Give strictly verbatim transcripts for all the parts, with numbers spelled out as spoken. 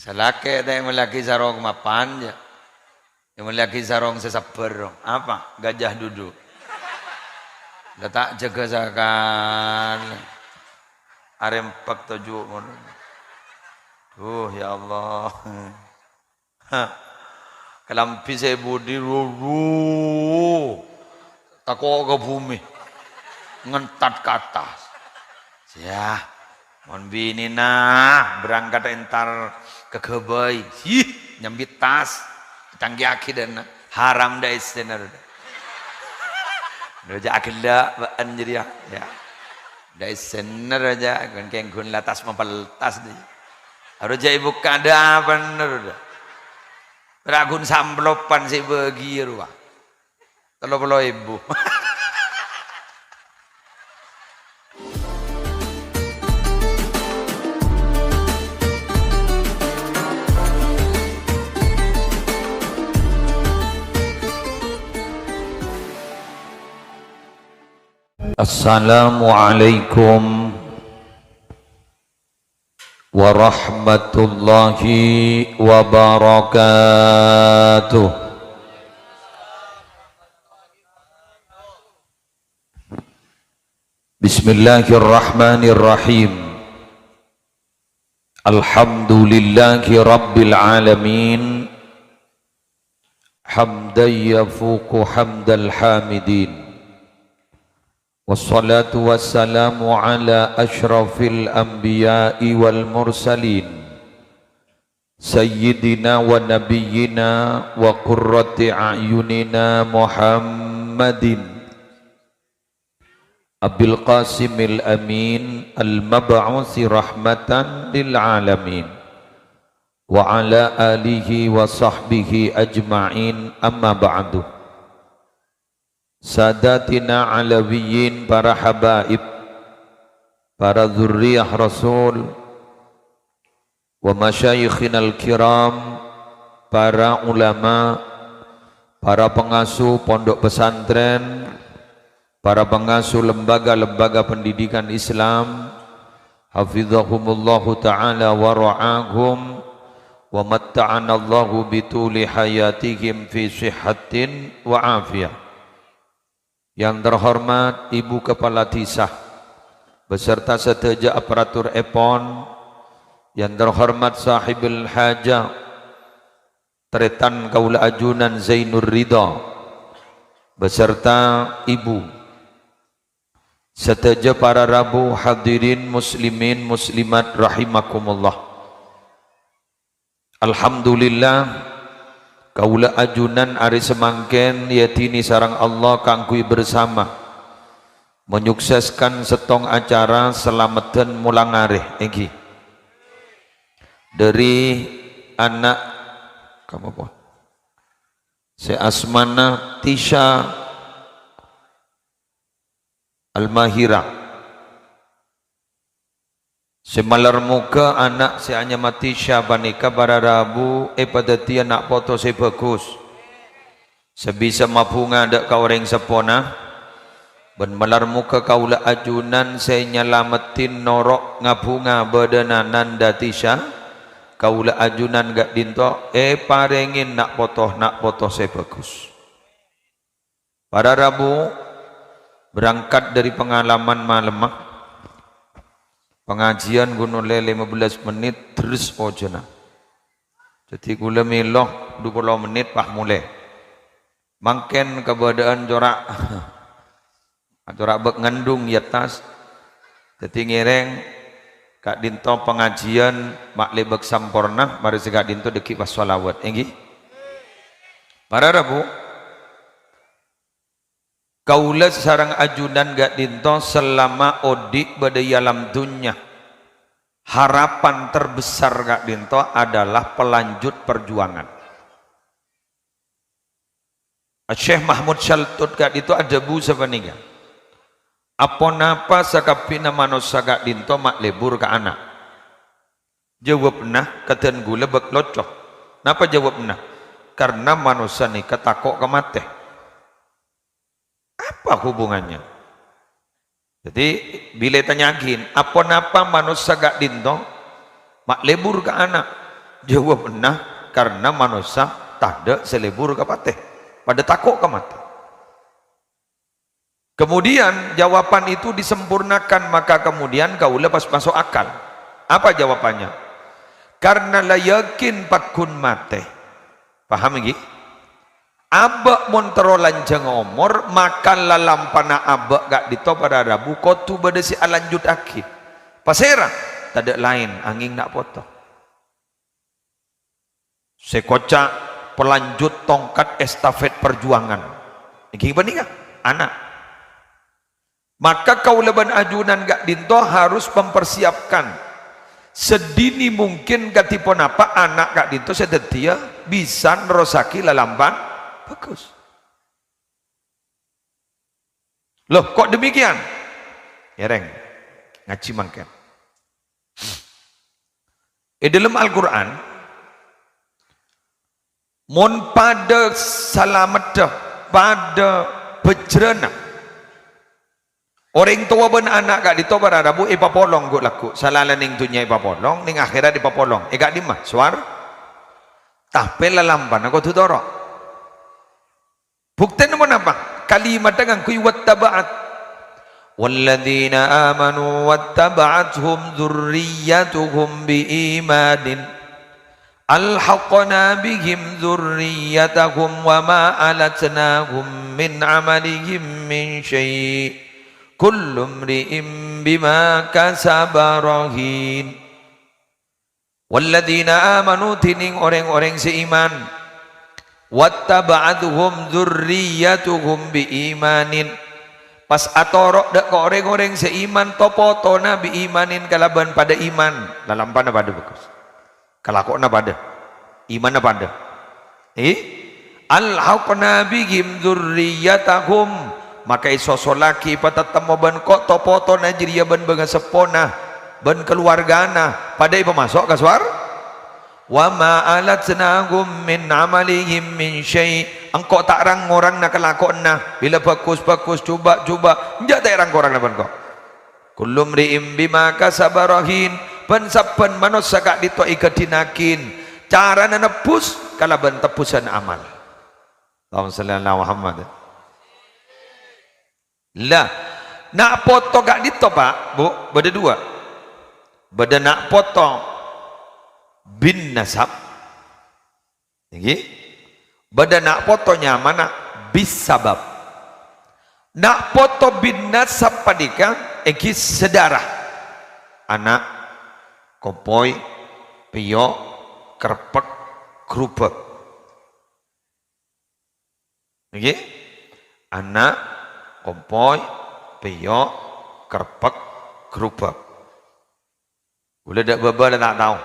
Salakè ta' èmollèaghi sarong mapan, jâ. Èmollèaghi sarong sè sabbhâr, apa? Gajah duduk. La ta' jâgâ sakalè. Arèmpek toju' ngono. Duh, ya Allah. Hah. Kalambhi sè budi, ru, ru. Tako' ka bhumè. Ngentat ka attas. Yâ, mon binèna berangkat entar ka ghâbây. Yih, nyambit tas. Ètanggiyaghi dâ'na. Haram dâ' essèna, ro. Ro jâ' aghellâ' bâ'ân jârèya. Yâ. Dâ' essèna, ro jâ'. Ghun-, kèng ghun la tas mapeltas, dâ'. Ro jâ' èbukka' dâ' apana, ro. Ra ghun samplopan sè bâgiyâ, rowa. Tello polo èbu. Assalamualaikum warahmatullahi wabarakatuh. Bismillahirrahmanirrahim. Alhamdulillahi rabbil alamin. Hamdan yafuqu hamdal hamidin. Wassalatu wassalamu ala asyrafil anbiya'i wal mursalin, sayyidina wa nabiyyina wa qurrati a'yunina Muhammadin Abil Qasimil Amin al-mab'usi rahmatan lil alamin, wa ala alihi wa sahbihi ajma'in, amma ba'du. Sadatina Alawiyyin, para habaib, para dzurriyyah Rasul, wa masyayikhinal kiram, para ulama, para pengasuh pondok pesantren, para pengasuh lembaga-lembaga pendidikan Islam, hafizahumullahu ta'ala wa ra'ahum, wa matta'anallahu bituli hayatihim fi sihhatin wa afiyah. Yang terhormat Ibu Kepala Desa beserta sadhâjâ aparatur èpon, yang terhormat Sahibul Hajah, tarètan kaulâ ajunan Zainur Ridha beserta Ibu, sadhâjâ para rabu, hadirin muslimin muslimat rahimakumullah. Alhamdulillah, kaulâ ajunan arè samangkèn èadhini sareng Allah kaangghuy bersama menyukseskan sèttong acara salameddhân molang arè, èngghi. Dâri ana', kamu apa? Sè asmana Tisha Al-Mahira. Sè malar moghâ ana' sè anyama Tisha panèka para rabu èpadhâddhiyâ na' poto sè bhâghus, sè bisa mabhunga dâ' ka orèng seppona, bân malar moghâ kaulâ ajunan sè nyalameddhi noro' ngabhunga bâdâna Nanda Tisha, kaulâ ajunan ka'dinto èparèngè na' poto-na' poto sè bhâghus. Para rabu, berangkat dâri pangalaman malemma, pangajiyân ghun ollè lèma bellâs mennit terros ojhâna. Dhâddhi kaulâ mèlo dupolo mennit pas molè. Mangkèn kabâdâ'ân cora', cora' bâk ngandung è attas. Dhâddhi ngèrèng ka'dinto pangajiyân ma' lè bâk samporna, marè sè ka'dinto dâgghi' pas shalawat, èngghi. Para rabu, kaulâ sareng ajunan ka'dinto selama odi' bâdâ è alam dhunnya, harapan terbesar ka'dinto adalah pelanjut perjuangan. Syekh Mahmud Syaltut ka'dinto adhâbu sapanèka, "Aponapa sakabbhiyânna manossa ka'dinto ma' lebur ka ana'?" Jâwâbbhâ kadhân ghulâ bâk loco. Napa jâwâbbhâ? Karna manossa nèka tako' ka matè. Apa hubungannya? Dhâddhi, bilâ ètanya'aghi, "Aponapa manossa ka'dinto ma' lebur ka ana'?" Jawabanna, karena manossa tadâ' sè lebur ka patè. Padâ tako' ka matè. Kemudian, jawaban itu disempurnakan, maka kemudian kaulâ pas maso' akal. Apa jawabannya? Karena la yakin pagghun matè. Paham, ènggi? Abâ' mon terro lanjhâng omor, maka lalampana abâ' ka'dinto para rabu kodhu bâdâ sè alanjuttaghi. Pasèra? Tadâ' laèn, angèng na' poto. Sè koca' pelanjut tongkat estafet perjuangan. Ènggi panèka, ana'. Maka kaulâ bân ajunan ka'dinto harus mempersiapkan sedini mungkin kadhi ponapa ana' ka'dinto sè dhâddhiyâ bisa nerrossaghi lalampan bhâghus. Loh, kok demikian? Ngèrèng, ngajhi mangkèn. È dâlem Al-Qur'an, mon padâ salameddhâ, padâ bhâjrâna, orèng towa bân ana' ka'dinto para rabu èpapolong ghu'-lagghu', salanjhângnga dhunnya èpapolong, neng akhèrat èpapolong. È ka'dimma? Sowar-, tapè lalampana kodhu toro'. Buktèna ponapa? Kalimatta ngangghuy wattaba'at. "Walladzina amanu wattaba'athum dzurriyyatuhum biimanin alhaqna bihim dzurriyyatahum wa ma alatnahum min amalihim min syai'. Kullu imri'in bima kasaba rahin." "Walladzina amanu," dhinèng orèng-orèng sè iman. "Wattaba'athum dzurriyyatuhum biimanin." Pas atoro' dâ' ka orèng-orèng sè iman, to-potona biimanin kalabân padâ iman. Lalampana padâ bhâghus. Kalakowanna padâ. Imanna padâ. Eh? "Alhaqna bihim dzurriyyatahum," maka èsosollaghi, èpatatemmo bân ko-, to-potona jârèya bân bângaseppona, bân kalowargana, padâ èpamaso' ka sowar-, "Wa ma alatnahum min amalihim min syai'," engko' ta' rang-ngorangna kalakowanna, bilâ bhâghus-bhâghus, jhubâ'-jhubâ', enjâ' ta' èrang-korangna bân ko-, "Kullu imri'in bima kasaba rahin," bân sabbhân manossa ka'dinto èghâdhinaghi carana nebbhus kalabân tebbhusân amal. Allahumma shalli ala Muhammad. Lah, na' poto ka'dinto, Pak, Bu, bâdâ duwâ'. Bâdâ na' poto bin nasab. Ènggi? Bâdâ na' poto nyamana bis sabab. Na' poto bin nasab panèka ènggi sedara. Ana', kompoy, pèyo', kerpek, grubâk. Ènggi? Ana', kompoy, pèyo', kerpek, grubâk. Ghulâ dâ' bâbâ la ta' tao.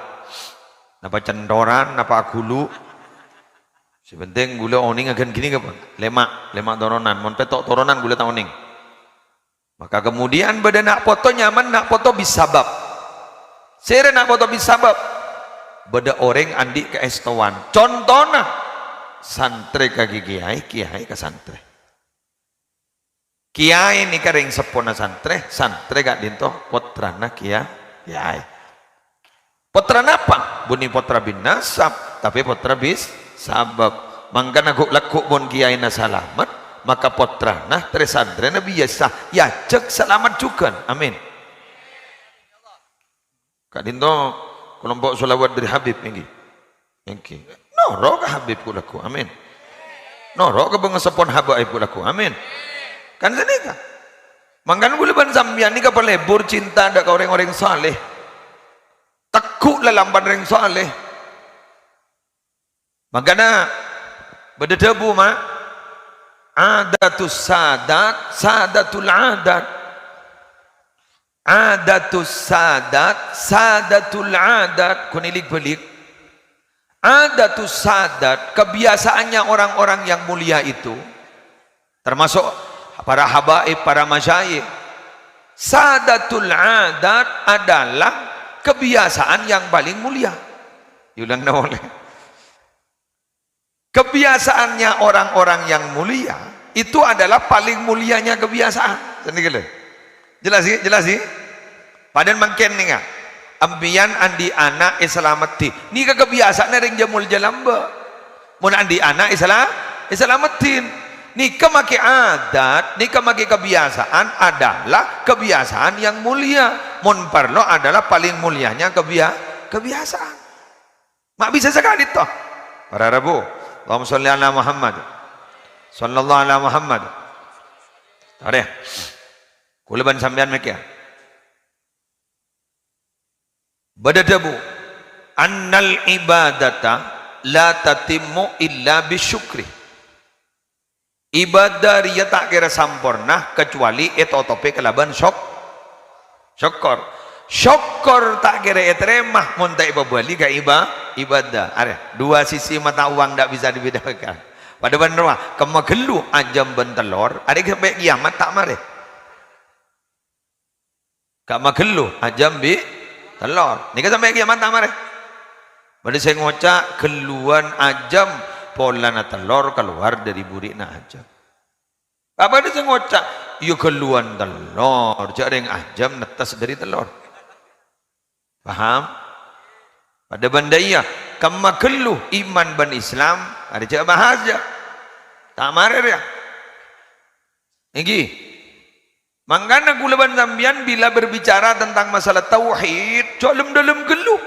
Napa cèntoran, napa aghulu. Sè pentèng ghulâ onèng aghân ghânèka, Pak. Lèma', lèma' toronan. Mon pètto' toronan ghulâ ta' onèng. Maka kemudian bâdâ na' poto nyamana na' poto bis sabab. Sèrè na' poto bis sabab? Bâdâ orèng andi' kaèstowan. Contona, santrè ka kèyaè, kèyaè ka santrè. Kèyaè nèka rèng seppona santrè, santrè ka'dinto pottrana kèya-, kèyaè. Pottra napa? Bânnè pottra bin nasab, tapè pottra bis sabab. Mangkana ghu'-lagghu' mon kèyaèna salamet, maka pottrana, trè-santrèna biyasa èajhâk salamet jhughân. Amin. Ka'dinto kelompok sholawat dâri Habib ènggi. Ènggi. Noro' ka Habib ghu'-lagghu'. Amin. Noro' ka bângaseppona habaib ghu'-lagghu'. Amin. Kan sanèka. Mangkana ghulâ bân sampèyan nèka palebur cinta dâ' ka orèng-orèng saleh. Tegghu' lalampan rèng saleh. Mangkana bâdâ dhâbu, ma', "Adatus sadat, sadatul adat." Adatus sadat, sadatul adat. Ghun èlik-bâlik. Adatus sadat, kebiasaannya orang-orang yang mulia itu, termasuk para habaib, para masyayikh. Sadatul adat adalah kebiasaan yang paling mulia. Diulang polè. Kebiasaannya orang-orang yang mulia itu adalah paling mulianya kebiasaan. Sanèka lho. Jelas, sih? Jelas, sih? Padahal mangkèn nèka. Empèyan andi' ana' èsalameddhi. Nèka kabiyasa'anna rèng jâ-, molja lambâ'. Mon andi' ana' èsala-, èsalameddhin. Nèka makè adat, nèka makè kabiyasa'an adalah kabiyasa'an yang mulia. Mon parlo adalah paling mulianya kebiya-, kabiyasa'an. Ma' bisa sakalè, to. Para rabu. Allahumma sholli ala Muhammad. Sallallahu ala Muhammad. Arè. Kaulâ bân sampèyan mèkkèr. Bâdâ dhâbu, "Annal ibadata la tatimmu illa bisyukri." Ibadah rèya ta' kèra samporna kacobâli ètotobhi kalabân sok-, sokkor. Sokkor ta' kèra ètarèma mon ta' èpabâli ka iba-, ibadah. Arè, dua sisi mata uang ndak bisa dibedakan. Padâ bân rowa, kemma ghâllu ajâm bân tellor, arè sampè' kiyamat ta' marè. Kemma ghâllu ajâm bi' tellor. Nèka sampè' kiyamat ta' marè. Bâdâ sè ngoca' ghâlluwân ajâm polana tellor kalowar dâri buri'na ajâm. Bâdâ sè ngoca', "Iyâ ghâlluwân tellor, jâ' rèng ajâm nettes dâri tellor." Paham? Padâ bân dâ' iyâ, kemma ghâllu iman bân Islam, arè jâ' bahas jâ'. Ta' marè rèya. Èngghi. Mangkana kaulâ bân sampèyan bilâ berbicara tentang masalah tauhid, jâ' lem-dâlem ghâllu.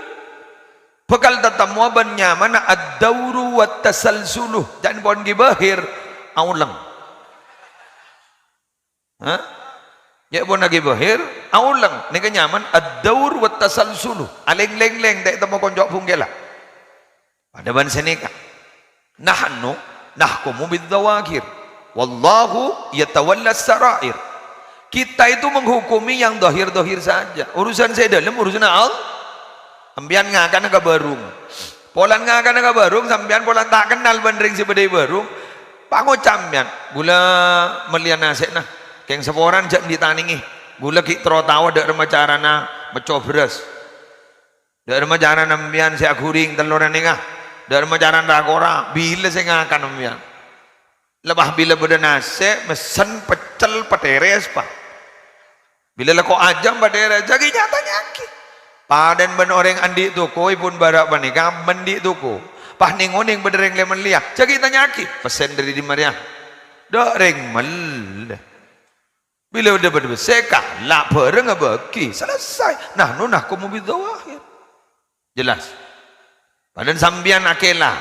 Bhâkal tatemmowa bân nyamana ad-dauru wat tasalsulu. Jâ' pon ghi bâhir, aolèng. Hah? Jâ' pon ghi bâhir, aolèng. Nèka nyamana ad-daur wat tasalsulu. Alèng-lèng-lèng, ta' temmo konco' bhungkèlla. Padâ bân sanèka. Nahnu nahkumu bidz-dzawahir, wallahu yatawallas sarair. Kita itu menghukumi yang zahir-zahir saja. Urusan sè dâlem urusanna Allah. Sampèyan ngakana ka bârung. Polana ngakana ka bârung, sampèyan polana ta' kennal bân rèng sè bâdâ è bârung. Pangoca' sampèyan, "Ghulâ mellèya nasè'na. Kèng saporana jâ' andi' tanèngè. Ghulâ ghi' terro tao dâ' remma carana mècco bherrâs." Dâ' remma carana sampèyan sè aghurèng tellorra nèka? Dâ' remma carana ra-kora? Bilâ sè ngakan sampèyan? Lebbâ bilâ bâdâ nasè', messen, peccel, patèrès, pa. Bilâ lako ajâm patèrès, jâ' ghi' nya-tanya'aghi. Padâna bân orèng andi' toko, èpon bârâ' panèka, andi' toko. Pas nèng-onèng bâdâ rèng lè-mellèya, jâ' ghi' tanya'aghi. Pessen dâri dimma rèya? Dâ' rèng mellè. Bilâ bâdâ bâdâ bessè, kala' bhâreng abâgi. Selesai. Nahnu nahkumu bidzawahir. Jelas. Padâna sampèyan akèla.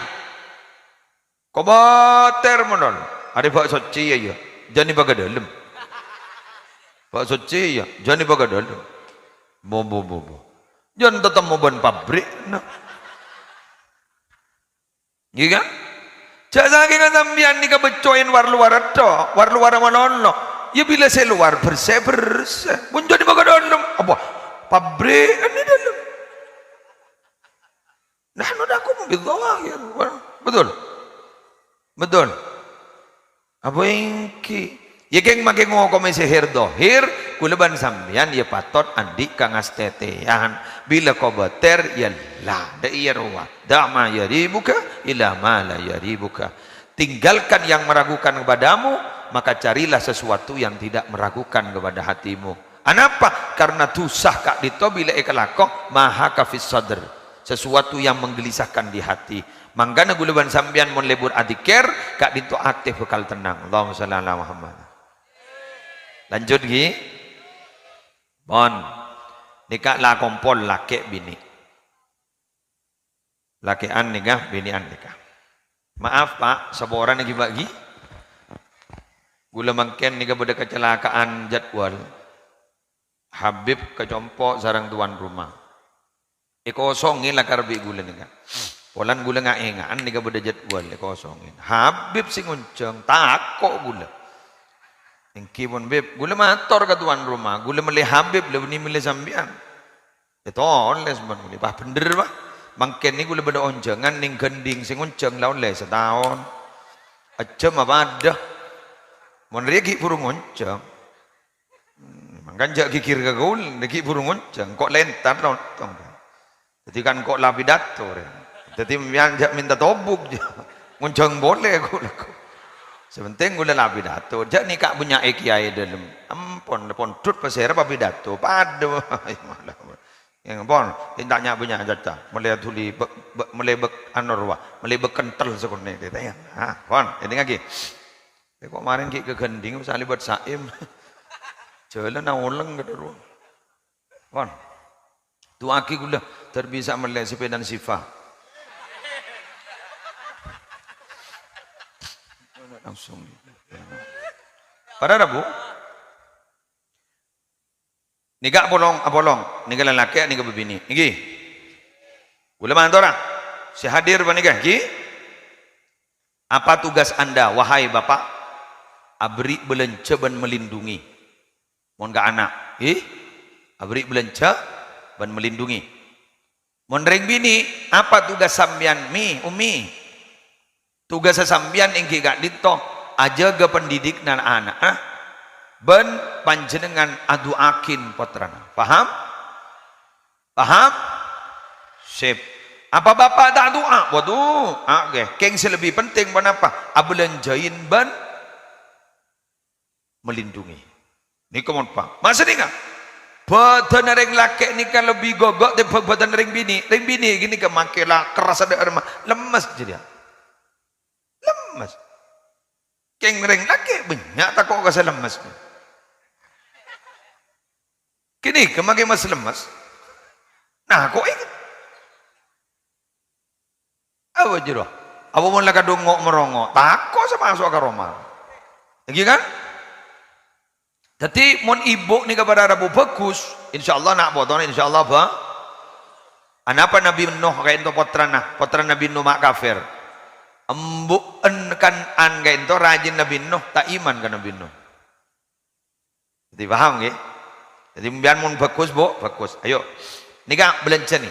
Kobâtèr monon. Arè bâ' soccè, iyâ, iyâ. Jâni bâ' ka dâlem. Bâ' soccè, iyâ. Jâni bâ' ka dâlem. Bo, bo, bo, bo. Jân tatemmo bân pabrik, na. Ngghi, kan? Jâ' sakènga sampèyan nèka bâccoèn war-lowar ètto, war-lowar malolo. Iyâ, bilâ sè lowar bersè, bersè. Mon jâni bâ' ka dâlem, apa? Pabrik kan è dâlem. Nahnu nahkumu bidzawahir. Betul? Betul. Apa èngghi? Iyâ, kèng makè ngokomè sè dhâhir-dhâhir, kaulâ bân sampèyan iyâ patot andi' kangastètèyan. Bilâ kobâtèr, iyâ la, dâ' iyâ rowa. Da' ma yaribuka ila ma la yaribuka. Tinggalkan yang meragukan kepadamu, maka carilah sesuatu yang tidak meragukan kepada hatimu. Anapa? Karena dhusa ka'dinto bilâ èkalako mahaka fis sadr, sesuatu yang menggelisahkan di hati. Mangkana kaulâ bân sampèyan mon lebur adzikir, ka'dinto atè bhâkal tennang. Allahumma shalli ala Muhammad. Lanjut, ghi. Pon. Nèka la kompol lakè' binè'. Lakè'an nèka, binè'an nèka. Maaf, Pak, saporana ghi, Pak, ghi. Kaulâ mangkèn nèka bâdâ kacelakaan jadwal. Habib kacompo' sareng tuan rumah. Èkosongè lakar bi' kaulâ nèka. Polana kaulâ nga'-ènga'an nèka bâdâ jadwal èkosongè. Habib sè ngonjhâng, tako' kaulâ. Èngghi pon, Bib, kaulâ mator ka tuan rumah, kaulâ mellè Habib, la bânnè mellè sampèyan. Ètolès mon kaulâ, pas bhendher, Pak. Mangkèn nèka kaulâ bâdâ onjhângan nèng ghândhing sè ngonjhâng la ollè sataon. Ajâm apa adâ? Mon rèya ghi' buru ngonjhâng. Hmm, mangkana jâ' ghighir ka kaulâ, nèka ghi' buru ngonjhâng, ko' lèntar tontong. Dhâddhi kan ko' la pidato rè. Dhâddhi sampèyan jâ' mènta tobuk, jâ'. Ngonjhâng polè kaulâ. Sè pentèng kaulâ la pidato, jâ' nèka bânnya'è kèyaè dâlem. Ampon, pondhut pasèra papidato, padâ. Èngghi, pon, ènta' nya-, bânnya' caca. Mellè dhuli bek-, bek-, mellè bek-, anu rowa, mellè bek kentel sakonè', dhâteng, ya. Ha, pon, èdingngaghi. È, kok marèn ghi' ghâghândhing, salèbât sa'im. Jhâlân aolèng kadhâ' rowa. Pon. Du'aaghi ghulâ, dhâr bisa mellè sepèdana Siva. Langsung. Para rabu. Nèka apolong, apolong. Nèka lalakè', nèka bâbinè'. Èngghi. Ghulâ mator, ah. Sè hadir panèka, èngghi. Apa tugas Anda, wahai Bapak? Aberri' bâlânjhâ bân melindungi. Mon ka ana', èngghi. Aberri' bâlânjhâ bân melindungi. Mon rèng binè', apa tugas sampèyan, Mi, Ummi? Tugassa sampèyan èngghi ka'dinto, ajâgâ pendidikna ana'a, bân panjhennengngan adu'aaghin pottrana. Paham? Paham? Sip. Apa bapa' ta' du'a? Waduh, a-, ghi. Kèng sè lebbi penting ponapa? Abâlânjhâi bân melindungi. Nèka mon pa-, masennengnga. Bâdânna rèng lakè' nèka lebbi ghâgâ' tèmbhâng bâdânna rèng binè'. Rèng binè' ghânèka mangkè la kerrassa dhâ' remma. Lemmes jârèya. Lemmes. Kèng rèng lakè' bânnya' tako' ka sè lemmes. Ghânèka mangkè mes-lemmes. Nah, kok ini? Apa jârowa? Apa mon la kadhung ngo'-morongo'? Tako' sè maso' ka roma. Èngghi kan? Dhâddhi, mon ibu nèka para rabu bhâghus, insyaallah na' potona, insyaallah ba-, anapa Nabi Nuh ka'dinto pottrana, pottrana Nabi Nuh ma' kafir. Embu'en Kan'an ka'dinto rajina Nabi Nuh, ta' iman ka Nabi Nuh. Dhâddhi paham, ngghi? Dhâddhi, sampèyan mon bhâghus, Bu, bhâghus. Ayo. Nèka bâlânjhâna.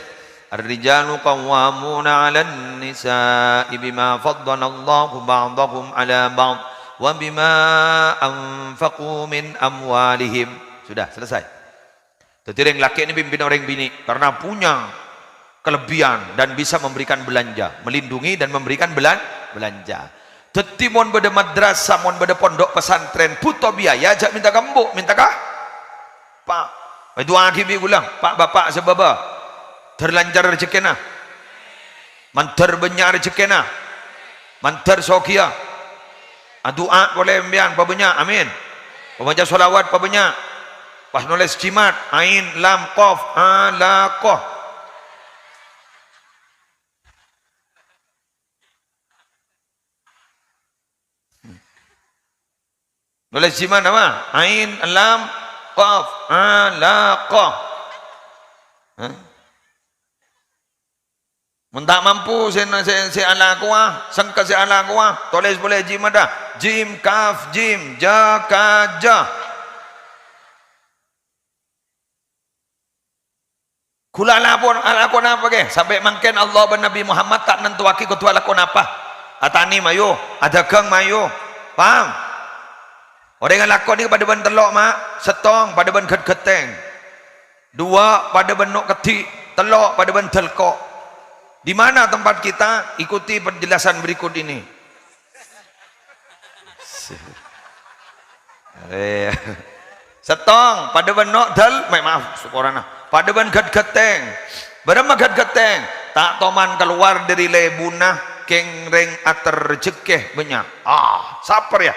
"Ar-rijalu qawwamuna 'alan nisa'i bima faddalallahu ba'dahum 'ala ba'd wa bima anfaqu min amwalihim." Sudah, selesai. Dhâddhi, rèng lakè' nèka pimpin orèng binè' karena punya kelebihan dan bisa memberikan belanja, melindungi dan memberikan belan-, belanja. Dhâddhi, mon bâdâ madrasah, mon bâdâ pondok pesantren, bhuto biaya, jhâ' mènta ka embu', mènta ka Pa'. Èdu'aaghi bi' ghulâ, Pa', Bapa', sè bâbâ. Dhâr lancar rejhekkèna. Mandhâr bânnya' rejhekkèna. Mandhâr soghiyâ. Adu'a polè sampèyan, pabânnya'. Amin. Pamaca sholawat, pabânnya'. Pas nolès jimat, ain, lam, qaf, alaqah. Nolès jimat apa? Ain, lam, qaf, alaqah. Hah? Mon ta' mampu sè, sè, sè alaqowa, sengka sè alaqowa, tolès polè jimadda. Jim, kaf, jim, ja, ka, ja. Ghulâ alako-, alako napa, ghi? Sampè' mangkèn Allah bân Nabbhi Muhammad ta' nantowaghi kodhu alako napa. Atanè mayu, adhâghâng mayu. Paham? Orèng alako nèka padâ bân tello', ma'. Sèttong, padâ bân ghât-ghâtèng. Duwâ', padâ bân no' keddhi'. Tello', padâ bân dâlko'. Di mana tempat kita? Ikuti penjelasan berikut ini. Arè. Sèttong, padâ bân no' dâl-, ma-, maaf, saporana. Padâ bân ghât-ghâtèng. Bârâmma ghât-ghâtèng? Ta' toman kalowar dâri lèbunna kèng rèng atèr rejhekkè bânnya'. Ah, saper, ya.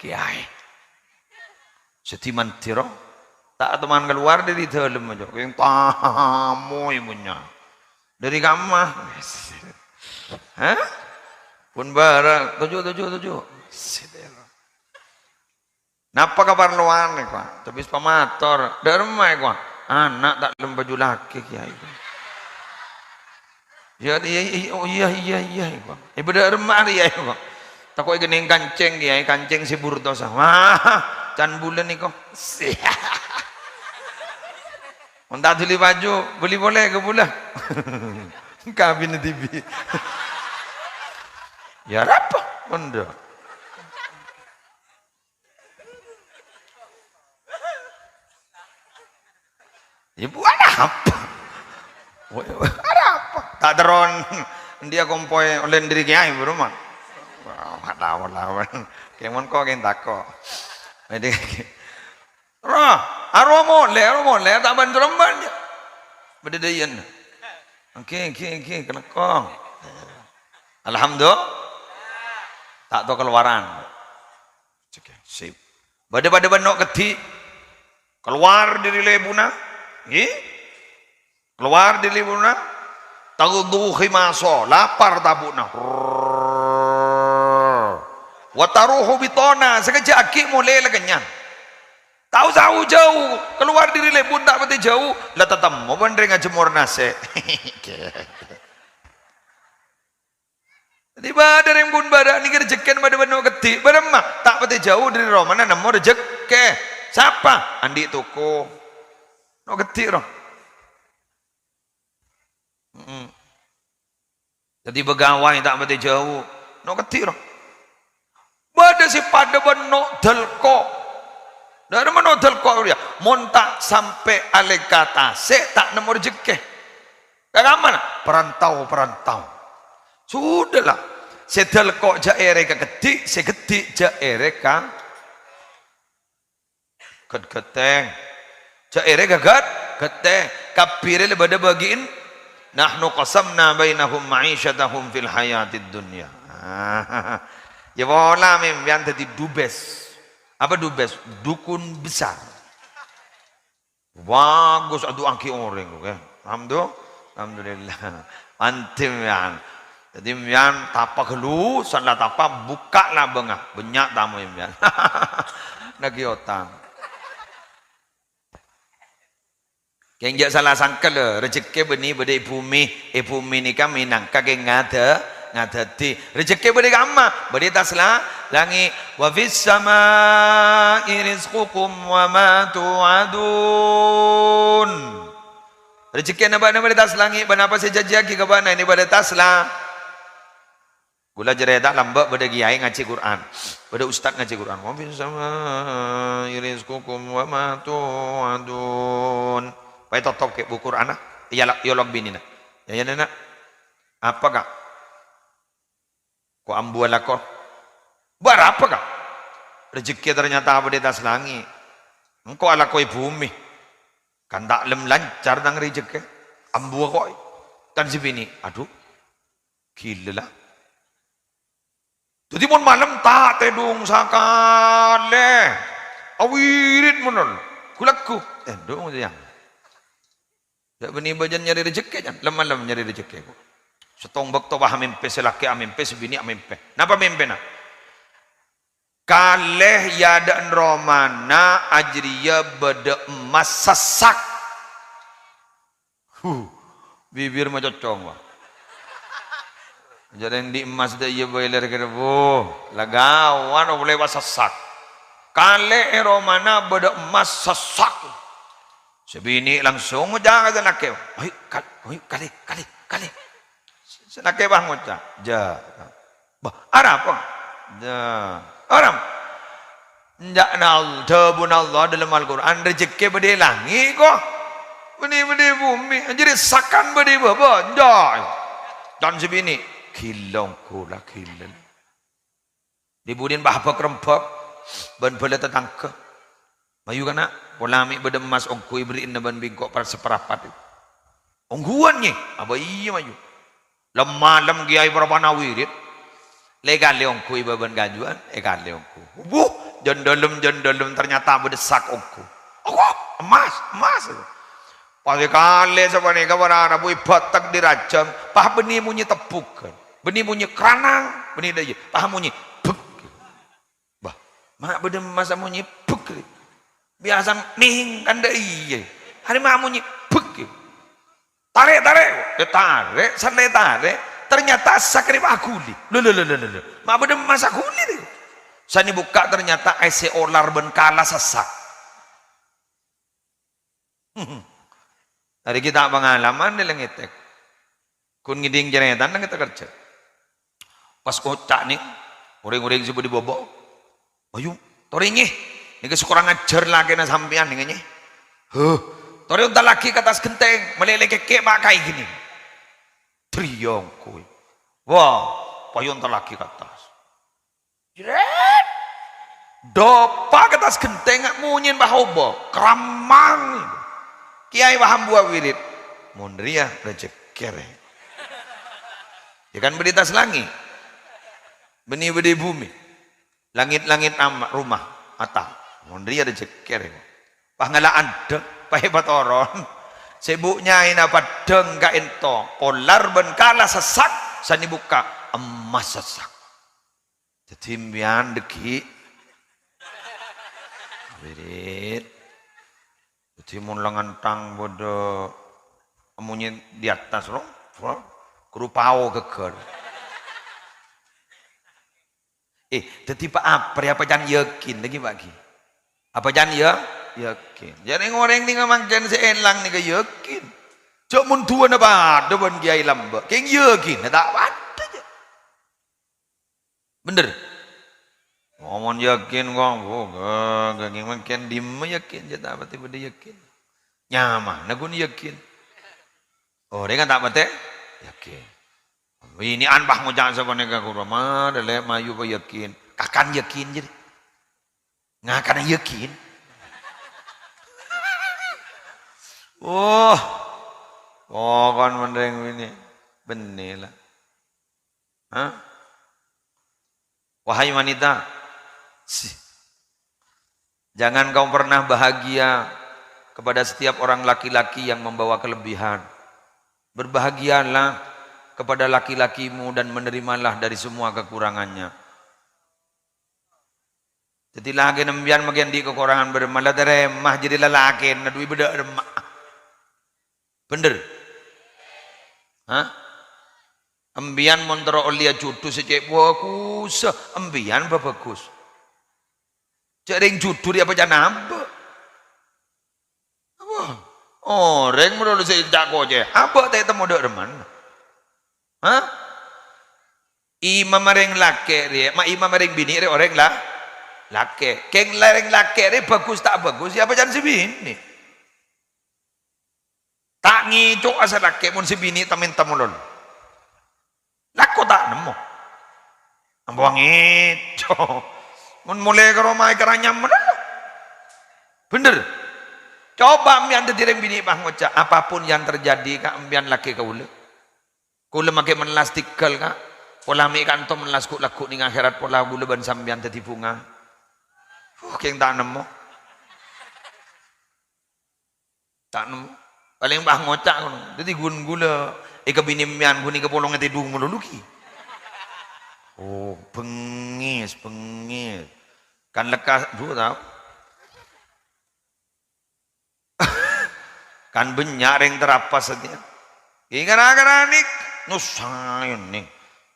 Kèyaè. Sè dimandhâr, ta' toman kalowar dâri dâlem, aja. Kèng tamoy bânnya'. Dâri kamma. Hah? Pon bârâ', toju', toju', toju'. Napa kaparlowan, èkowa? Tebis pamator. Dâ'remma, èkowa? Ana' ta' lem baju laki, Kèyaè. Iyâ, iyâ, iyâ, oh, iyâ, iyâ, iyâ, èkowa. Èbâ dâ'remma rèya, èkowa. Tako' èkennèng kancèng, Kèyaè, kancèng sè burtosa. Wah, can bulân, èkowa. Mon ta' dhuli baju, bâli polè ka bulâ. Kabin dhibi'. Iyâ, arapa? Mondho. Ibu arapa? Arapa? Ta' terro, ndhi'â kompoy ollè dâri Kèyaè, buru, man. Wah, lawan-lawan. Kèmon ko' kèng tako'. Jadi, roh, arowa molè, arowa molè, ta' bân-, terro bân-, Bâdâ dâ' iyâ. Èngghi, èngghi, èngghi, kalangkong. Alhamdulillah. Ta' tao kalowaran. Cek, sip. Bâdâ, bâdâ bân no' keddhi'. Kalowar dâri lebuna. Èngghi. Kalowar dâri lebuna. Taghdu khimasa. Lapar tabu'na. Rrrr. Wa taruhu bitana. Sakejjhâ' aghi' molè la kennyang. Ta' osa jâu, kalowar dâri lebun ta' patè jâu, la tatemmo bân rèng ajemmor nasè'. Dhâddhi bâdâ rèng bun bârâ' nèka rejekkèna bâdâ bân no' keddhi', bârâmma ta' patè jâu dâri romana nemmo rejekkè. Sapa? Andi' toko. No' keddhi' ro. Mm-mm. Dhâddhi pegawai ta' patè jâu. No' keddhi' ro. Bâdâ sè padâ bân no' dâlko'. Dâremma no' dâlko' rèya. Mon ta' sampè' alèka tasè' ta' nemmo rejekkè. Ka kamma? Perantau-perantau. Sudahlah. Sè dâlko' jhâ' èrè ka keddhi', sè keddhi' jhâ' èrè ka Ghât-ghâtèng. Jhâ' èrè ghâghât, ghâtèng. Kabbhi rèya la bâdâ bâgi'in. "Nahnu qasamna bainahum ma'isyatahum fil hayatid dunya." Ya pola mèmpèyan dhâddhi dubes. Apa dubes? Dukun besar. Bagus, adu'aaghi orèng, oke. Alhamdulillah. Alhamdulillah. Mantep, yan. Dhâddhi, yan, tapa ghâllu, san la tapa, bukka' labângnga. Bânnya' tamoy, yan. Naghi otang. Kèng jhâ' sala sangka, lho. Rejekkè bânnè bâdâ è bhumè. È bhumè nèka mènangka kèng ngadâ-, ngadâddhi. Rejekkè bâdâ è kamma? Bâdâ è attas la-, langngè'. "Wa fis sama'i rizqukum wa ma tu'adun." Rejekkèna bâ'na bâdâ è attas langngè', bân apa sè èjhânjhiyaghi ka bâ'na, ènè bâdâ è attas la-, Ghulâ carèta lambâ' bâdâ kiyaè ngajhi Qur'an. Bâdâ ustad ngajhi Qur'an. "Wa fis sama'i rizqukum wa ma tu'adun." Pas ètotop kè' bu Qur'anna, èyala-, èyolok binèna. "Ya, ya, Nana." "Apa, Ka'?" "Ko' ambuwâ alako." "Bâ' arapa, Ka'?" "Rejekkè ternyata bâdâ è attas langngè'. Engko' alako è bhumè. Kan ta' lem lancar tang rejekkè. Ambuwâ ko'." Tan sè binè', "Adhu, ghilâ la." Dhâddhi mon malem ta' tèdung sakalè. Awirid monon. Ghu-lagghu. Tèdung, Jhâng. Jhâ' bânnè bâjâna nyarè rejekkè, Jhâng. Lem-malem nyarè rejekkè, ko'. Sèttong bâkto pas amèmpè, sè lakè amèmpè, sè binè' amèmpè. Napa mèmpèna? Kalè è adâ'na romana ajâriyâ bâdâ emmas sassak. Huh, bibir macocong, wah. Jhâ' rèng andi' emmas dâ' iyâ bhâi lèr kèra, wuh, la ghâwât, ollè pas sassak. Kalè è romana bâdâ emmas sassak. Sè binè' langsung ngoca' ka sè lakè, "Ayo, kal-, ayo, kalè, kalè, kalè." Sè lakè pas ngoca', "Jhâ'." "Bâ, arapa?" "Jhâ'." "Arapa?" "Enjâ'na All-, dhâbuna Allah dâlem Al-Qur'an, rejekkè bâdâ è langngè', ko'. Bânnè bâdâ è bhumè, jârèya sakan bâdâ è bâbâ." "Enjâ'." Tan sè binè', "Ghilâ ongghu la, ghilâ." Dhi-budhina pas abâk-rembâk bân bhâlâ tatangghâ. "Mayu, kana', pola mè' bâdâ emmas ongghu èberri'na bân bi' engko' par-, saparapat." "Ongghuwân, Nyè?" "Abâ iyâ, mayu." Lem-malem kiyaè parappa'na wirid. La èkalè ongghu è bâbâna kajuwân, èkalè ongghu. Wuh, jân dâlem, jân dâlem, ternyata bâdâ sak ongghu. "Allah, emmas, emmas." Pas èkalè sapanèka para rabu èbâtek dâri rajâm, pas bânnè monyè tebbhughân. Bânnè monyè kranang, bânnè dâ' iyâ, pas monyè bhek. Bâ, ma' bâdâ emmas amonyè bhek, rè. Biyasana nèng kan dâ' iyâ. Arè ma' amonyè bhek, rè. Tarè', tarè'. Ètarè', san ètarè'. Ternyata sak rè pas aghuli. Lho, lho, lho, lho, lho. Ma' bâdâ emmas aghuli, rè. San èbukka' ternyata aèssè olar bân kala sassak. Arè ghi' ta' pangalaman nè la ngètèk. Ghun ngèdhing carètana ngètèk kerja. Pas ngoca' nèng, orèng-orèng sè bâdâ bâbâ, "Ayo, torè, Nyè. Nèka sè korang ajhâr lakèna sampèyan nèka, Nyè. Huh, torè ontallaghi ka attas ghentèng, malè lèkèkè' ma' kaè ghini." Triyong kowe. Wah, pas èontallaghi ka attas. Jrèt! Dâpa' ka attas ghentèngnga monyèna pas obâ. Kramang. Kiyaè pas ambuwâ wirid. Mon rèya rejhekkè, rè. Ya kan, bâdâ attas langngè'. Bânnè bâdâ è bhumè. Langit-langit ama-, rumah, atap. Mon rèya rejhekkè, rè. Pas ngala' andhâng, pas èpatoron. Sè bu' nyaèna paddhâng ka'ènto, polar bân kala sessak, sanè bukka' emmas sessak. Dhâddhi, empèyan dhâggi'. Wirid. Dhâddhi, mon la ngantang padâ monyè di attas, ro, ro, kru pao ghâggâr. Eh, dhâddhi pa-, apa rè apa can yakin, lagi, Pak, ghi? Apa can ya-, yakin. Jâ' rèng-orèng nèka mangkèn sè èlang nèka yakin. Jâ' mon duwâna padâ bân kèyaè lambâ', kèng yakin, ta' padâ, jâ'. Bhender? Mon yakin kok, bu, ga-, ga-, mangkèn dimma yakin, jâ' ta' patè bâdâ yakin. Nyamana ghun yakin. Orèng ta' patè yakin. Binè'an pas ngoca' sapanèka, "Ghuru, marè, Lè', mayu pa yakin." Kakan yakin, jârèya. Ngakana yakin. Oh, pokon mon rèng binè'. Bânnè, la. Hah? Wahai wanita, si-, jangan kau pernah bahagia kepada setiap orang laki-laki yang membawa kelebihan. Berbahagialah kepada laki-lakimu dan menerimalah dari semua kekurangannya. Dhâddhi, lakèna empèyan maghi andi' kakorangan bârâmma, la tarèma jârèya lalakèna, dhu è bâdâ bârâmma. Bhender? Hah? Empèyan mon terro ollèya jhudhu sè cè' bhâghussa, empèyan bhâbhâghus. Cè' rèng jhudhu rèya apa can abâ'? Apa? Orèng malolo sè ca'-kocè', abâ' ta' ètemmo dâ' remman. Hah? Imam rèng lakè' rè, ma' imam rèng binè' rè orèng la-, lakè'. Kèng la rèng lakè' rè bhâghus ta' bhâghus, ya apa can sè binè'. Ta' ngèco'a sè lakè' mon sè binè' ta' mènta malolo. Lako ta' nemmo. Ambo ngèco'. Mon molè ka roma èkaranyam malolo. Bhender. Coba empèyan dhâddhi rèng binè' pas ngoca', "Apapun yang terjadi ka empèyan lakè kaulâ. Kaulâ maghi mellas tèngghâl, Ka'. Pola mè' kanto mellas ghu'-lagghu' nèng akhèrat pola kaulâ bân sampèyan dhâddhi bhunga." Uh, kèng ta' nemmo. Ta' nemmo. Palèng pas ngoca' ngono. Dhâddhi ghun kaulâ èkabinè empèyan ghun èkapolong ètèdung malolo ghi. Oh, bengngès, bengngès. Kan lekkas, dhu, tao. Kan bânnya' rèng tarapas satèya. Ghi gara-gara nèk, nyossa nèng.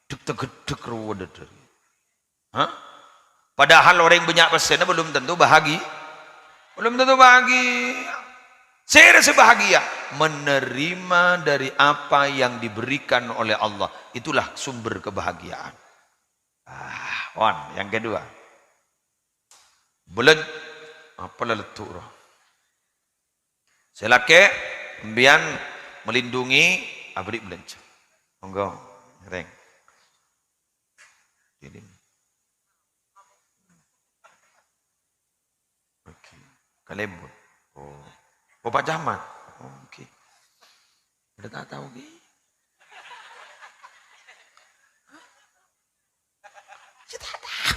Dhek-tegedhek rowa dhâdhâr. Hah? Padahal orèng bânnya' pèssèna belum tentu bahagi-, belum tentu bahagia. Sèra sè bahagia? Menerima dari apa yang diberikan oleh Allah. Itulah sumber kebahagiaan. Ah, wan, yang kedua. Belanja. Apa la leddhu' rowa? Sè lakè', empèyan melindungi, abâri' belanja. Monggo, rèng. Jadi. Oke. Kalèbun. Oh. Oh, Pak Camat. Oh, oke. Udah tak tahu, Ki. Ya, ta' tao.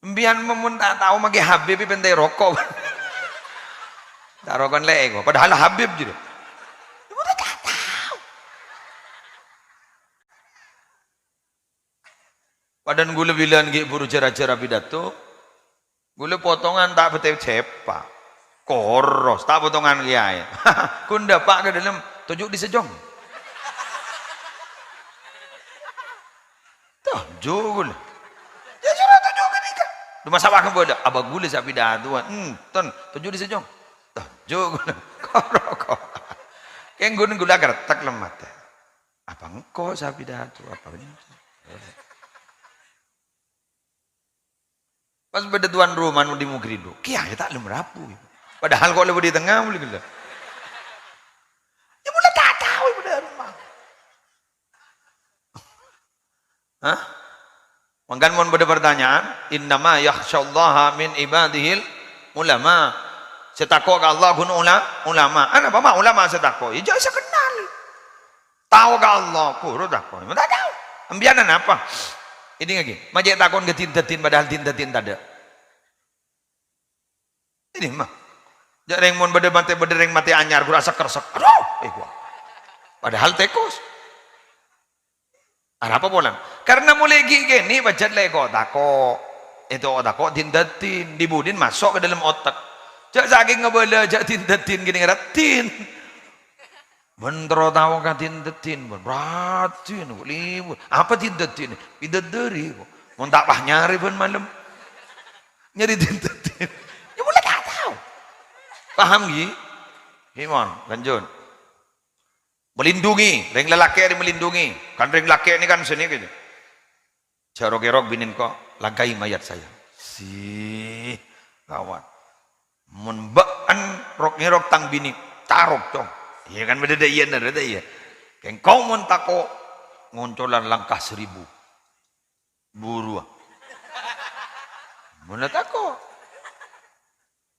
Empèyan mon ta' tao maghi Habib, pènta roko'. Ta' roko'an lè' engko'. Padahal Habib jârèya. Empèyan ta' tao. Padahal kaulâ bilân ghi' bhuru jâr-ajâr apidato. Kaulâ potongan ta' patè sèpa'. Koros, ta' potongan kèyaè. Ghun dâpa' ka dâlem, "Toju' di sejong." Toju' kaulâ. Ya, soro toju' ghânèka. Dhu masa' bâ'na bâdâ, "Abâ' kaulâ sè apidatowan." Enten, "Toju' di sejong." Toju' kaulâ. Koro-koro. Kèng ghun kaulâ kertek lemmat. Apa engko' sè apidato? Apa ini? Pas bâdâ tuan rumah di Mugrido, kèyaè ta' lem rabu. Padahal kok lebbi di tengah muli gella. Ya, mula ta' tao bâdâ rumah. Hah? Mangkana mon bâdâ pertanyaan, "Innama yakhsyallaha min ibadihil ulama." Sè tako' ka Allah ghun ula-, ulama. Anapa ma' ulama sè tako'? Ya, jhâ' sè kennal. Tao ka Allah, ghuru tako'. Ma' ta' tao. Embiyan anapa? Ini lagi. Ma' jhâ' tako' ka din-daddin, padahal din-daddin tadâ'. Ini mah. Jhâ' rèng mon bâdâ matè, bâdâ rèng matè anyar, ghuru asekker-sekker. Aduh, eh, gua. Padahal tèkos. Arapa polana? Karena molaè ghi' kènè' pajhât lè ko-tako'. Èto tako' din-daddin, di-budina maso' ka dâlem otek. Jhâ' sakèng ngabâlâ, jhâ' din-daddin kènè' raddhin. Bân terro tao ka din-daddin, bân raddhin, kok libur. Apa din-daddin? Bidadari, kok. Mon ta' pas nyarè bân malem. Nyarè din-daddin. Ya, molaè ta' tao. Paham, ghi? Ghi, mon, lanjut. Melindungi, rèng lalakè' rè melindungi. Kan rèng lakè' nè kan sè nè gitu. Jhâ' rok-ngèrok binèn ko', "Langkahi mayat saya." Sih, gawat. Mon bâ'en rok-ngèrok tang binè, carok, Cong. Iyâ kan bâdâ dâ' iyâ, bâdâ iyâ. Kèng ko' mon tako', ngoncolan langkah seribu. Buru, ah. Mon la tako'.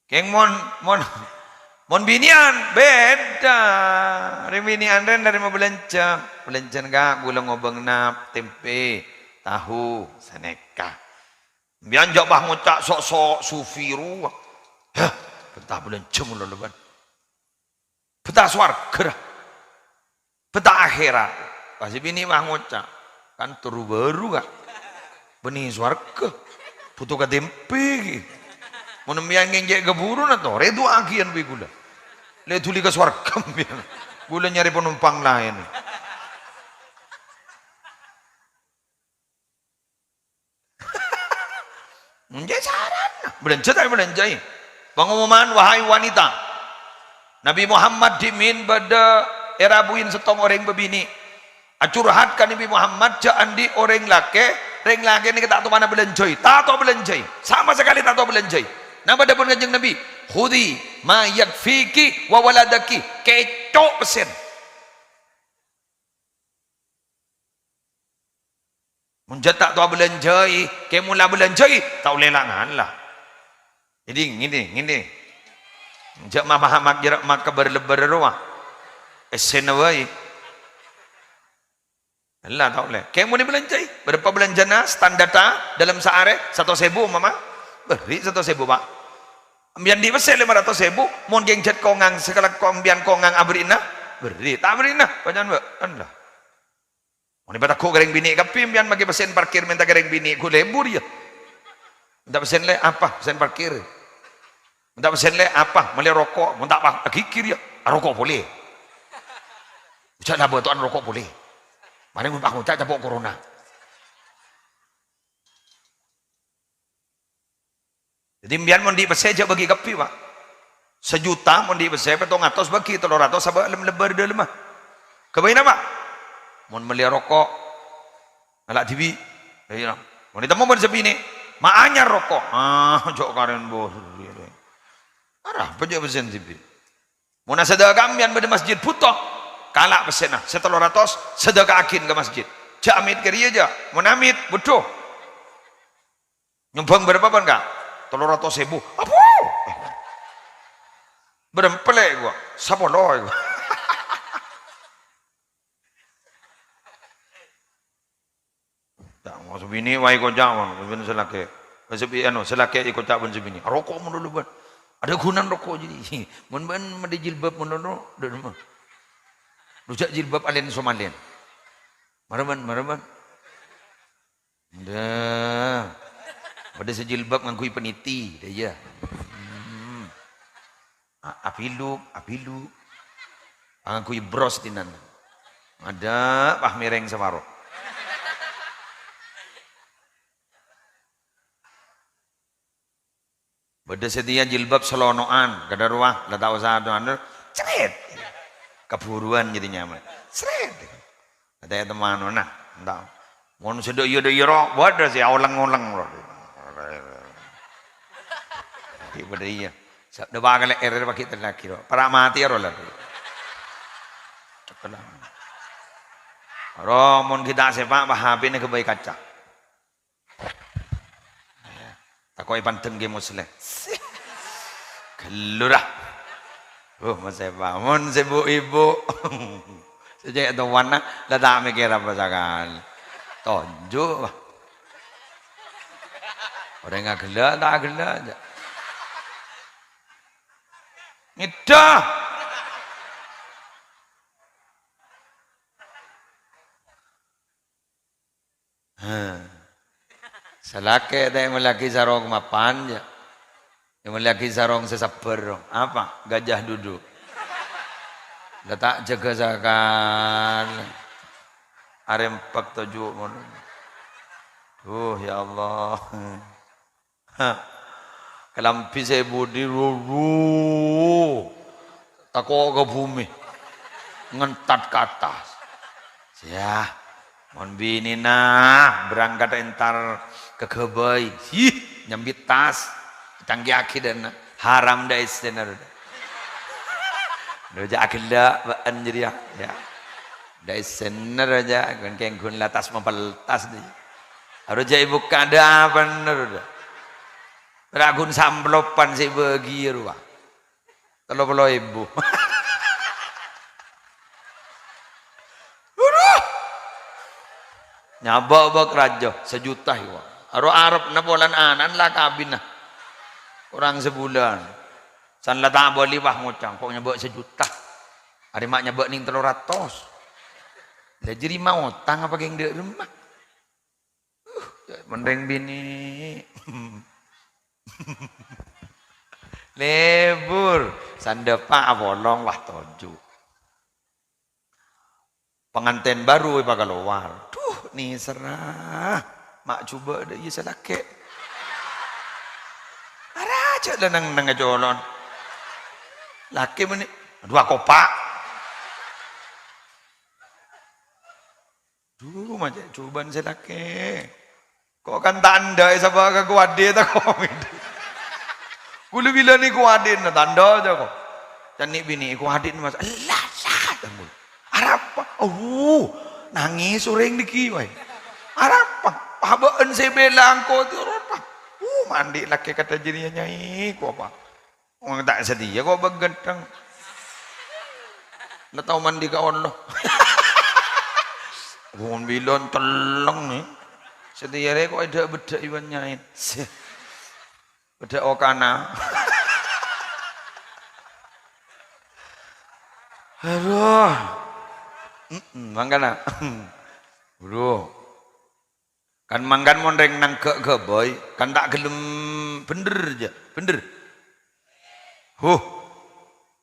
Kèng mon, mon, mon binè'an, bhidhâ. Rèng binè'an rèn dâri mabâlânjhâ. Bâlânjhâna ka ghulâ ngobâng nap, tempe, tahu, sanèka. Bi'en jhâ' pas ngoca' sok-sok sufi rowa. Hah, bhenta bâlânjhâ mon la bân. Bhenta sowarghâ, ra. Bhenta akhèrat. Pas binè' pas ngoca', "Kan terro bhuru, Ka'. Bânnè sowarghâ. Bhuto ka tempe, ghi." Mon empiyan ngènjhâ' ka bhuru, na torè du'aaghiyân bi' ghulâ. Lè dhuli ka sowarghâ empiyan. Ghulâ nyarè panompang laèn. Mon jhâ' sarana. Bâlânjhâ ta' èbâlânjhâi? Pangomoman, wahai wanita. Nabi Muhammad dhimèn bâdâ èrabuin sèttong orèng bâbinè'. Acurhat ka Nabi Muhammad, jhâ' andi' orèng lakè', rèng lakè' nèka ta' tao bâlânjhâi. Ta' tao bâlânjhâi. Sama sakalè ta' tao bâlânjhâi. Napa dhâbuna Kanjeng Nabi? "Khudzi ma yakfiki wa waladaki." Kèco' pèssèna. Mon jhâ' ta' tao bâlânjhâi, kè mon la bâlânjhâi, ta' ollè la-ngala. Jadi, ngènè, ngènè. Jhâ' ma-, ma-, ma-, jhâ' makabâr-lebbâr rowa. Pèssèna bhâi. Ella ta' ollè. Kè mon èbâlânjhâi, bârâmpa bâlânjhâna, standarra dâlem saarè, satos èbu, mama. Bherri' satos èbu, Pa'. Empiyan andi' pèssè lèma ratos èbu, mon kèng jhât kongang, sakalangkong empiyan kongang abherri'na, bherri'. Ta' abherri'na, bâ'ân, Pa'. Ella. Mon èpatèghu' ka rèng binè' kabbhi, empiyan maghi pèssèna parkir mènta ka rèng binè', ghu lebur, yâ. Mènta pèssèna lè, apa? Pèssèna parkir. Mènta pèssèna lè, apa? Mellè roko'. Mon ta' pas aghigghir, yâ. Aroko' polè. Jhâ' la bâto'an roko' polè. Marè mon pas ngoca' capo' corona. Jadi, empiyan mon andi' pèssè, jhâ' bâgi kabbhi, Pa'. Sajuta mon andi' pèssè, pèttong atos bâgi tello ratos sabâ' lem-, lebbâr dâlemma. Ghâbâyna, Pa'? Mon mellè roko', ngala' dhibi'. Iyâ. Mon ètemmo bân sè binè', ma' anyar roko'. Ah, jhâ' karèn bos. Arapa jhâ' pèssèna dhibi'? Mon asadhâka empiyan bâdâ masjid bhuto, kala' pèssèna, sè tello ratos, sadhâka'aghin ka masjid. Jhâ' amit ka rèya, jhâ'. Mon amit, budhu. Nyombhâng bârâmpa, Ka'? Tello ratos èbu. Apo? Bârâmpa lè', ghu? Sapolo, ghu. Ta' ngoca' binè' wae èkoca', mon, bân sè lakè'. Bân sè bi-, anu, sè lakè' èkoca' bân sè binè'. Roko' mon dulu, bân. Adâ' ghunana roko' jadi. Mon bân madâ jilbab mon dulu, dâ' nemma. Rujak jilbab alen somalèn. Mara, bân, mara, bân. Nda. Bâdâ sè jilbab ngangghuy paniti, dâ' iyâ. Hmm. A-, apiluk, apiluk. Ngangghuy bros dinan. Ngadâ', pas mèrèng saparo. Bâdâ sè dhiyâ jilbab salono'an, kadhâ' rowa, la ta' osa anu, cret. Kabhuruwân jadi nyaman. Cret. Kata teman, nah, entah. Mon sè dâ' iyâ, dâ' iyâ ro, bâdâ sè oleng-oleng ro. Iyâ, bâdâ iyâ. Sa-, dâpa' ka lè'èrra paghi' tellagi ro. Para' matè ro la. Ro, mon ghi' ta' sèpa', pa H P-na ghâbây kaca. Tako' èpandheng Kè Musleh. Lurah. Uh, masèpa. Mon sè bu-ibu. Sè cè' towana, la ta' mèkkèr apa sakalè. Tonju', wah. Orèng aghellâ', ta' aghellâ', jâ'. Ngèdhâ. Hah. Sè lakè' ta' èmellèaghi sarong mapan, jâ'. Èmellèaghi sarong sè sabbhâr, dong. Apa? Gajah duduk. La ta' jâgâ sakalè. Arèmpek toju' mon. Duh, ya Allah. Hah. Kalambhi sè budi, ru-, ru-, tako' ka bhumè. Ngentat ka attas. Yâ, mon binèna berangkat entar ka ghâbây. Hih, nyambit tas. Canggiyaghi dâ'na. Haram dâ' essèna, ru-, ru-, jâ' aghellâ' bâ'en jârèya. Yâ. Dâ' essèna, ru-, jâ', ghun-, kèng ghun la tas mapeltas, dâ'. Ru-, jâ' èbukka' dâ' apana, ru-, jâ'. Ra ghun samplopan sè bâgiyâ rowa. Tello polo èbu. Aduh. Nyabâ' bâk rajâ, sajuta, yâ. Aro arepna polana ana'na la kabinna. Korang sabulân. San la ta' abâli, wah, ngoca', kok nyabâ' sajuta. Arè ma' nyabâ' nèng tello ratos. La jârèya ma' otang apa kèng dâ' remma? Uh, mending binè. Lebur, sandhâpa apolong, wah, toju'. Pangantèn baru èpakalowar. Duh, nèserra. Ma' jhubâ' dâ' iyâ sè lakè'. Ara jâ' la neng-neng acolon. Lakè' mènè, aduh, akopa'. Duh, ma' cè' jhubâ'na sè lakè'. Ko' kan tandhâ èsabâ' ka kowadhi ta' komèdhi. Kulâ bilâna kowadhina tandhâ jâ ko'. Can nè' binè kowadhina, Mas. Ella, ella, tangghul. Arapa? Oh, nangès orèng dhâggi' wae. Arapa? Pabâ'ân sè bela engko' terro, Pa. Uh, mandhi lakè' kata jârèya, Nyai, ko' apa? Wong ta' satèya ko' bâgâdhâng. La tao mandhi ka Allah. Wong bilân celleng, nè. Satèya rè ko' èdhâ'-beddhâ'i bân nyaèn. Sè. Beddhâ' okana. Aduh. Mm-mm, mangkana. Bro. Kan mangkan mon rèng nangghâ' ghâbây, kan ta' ghellem bhendher, jâ. Bhendher? Huh.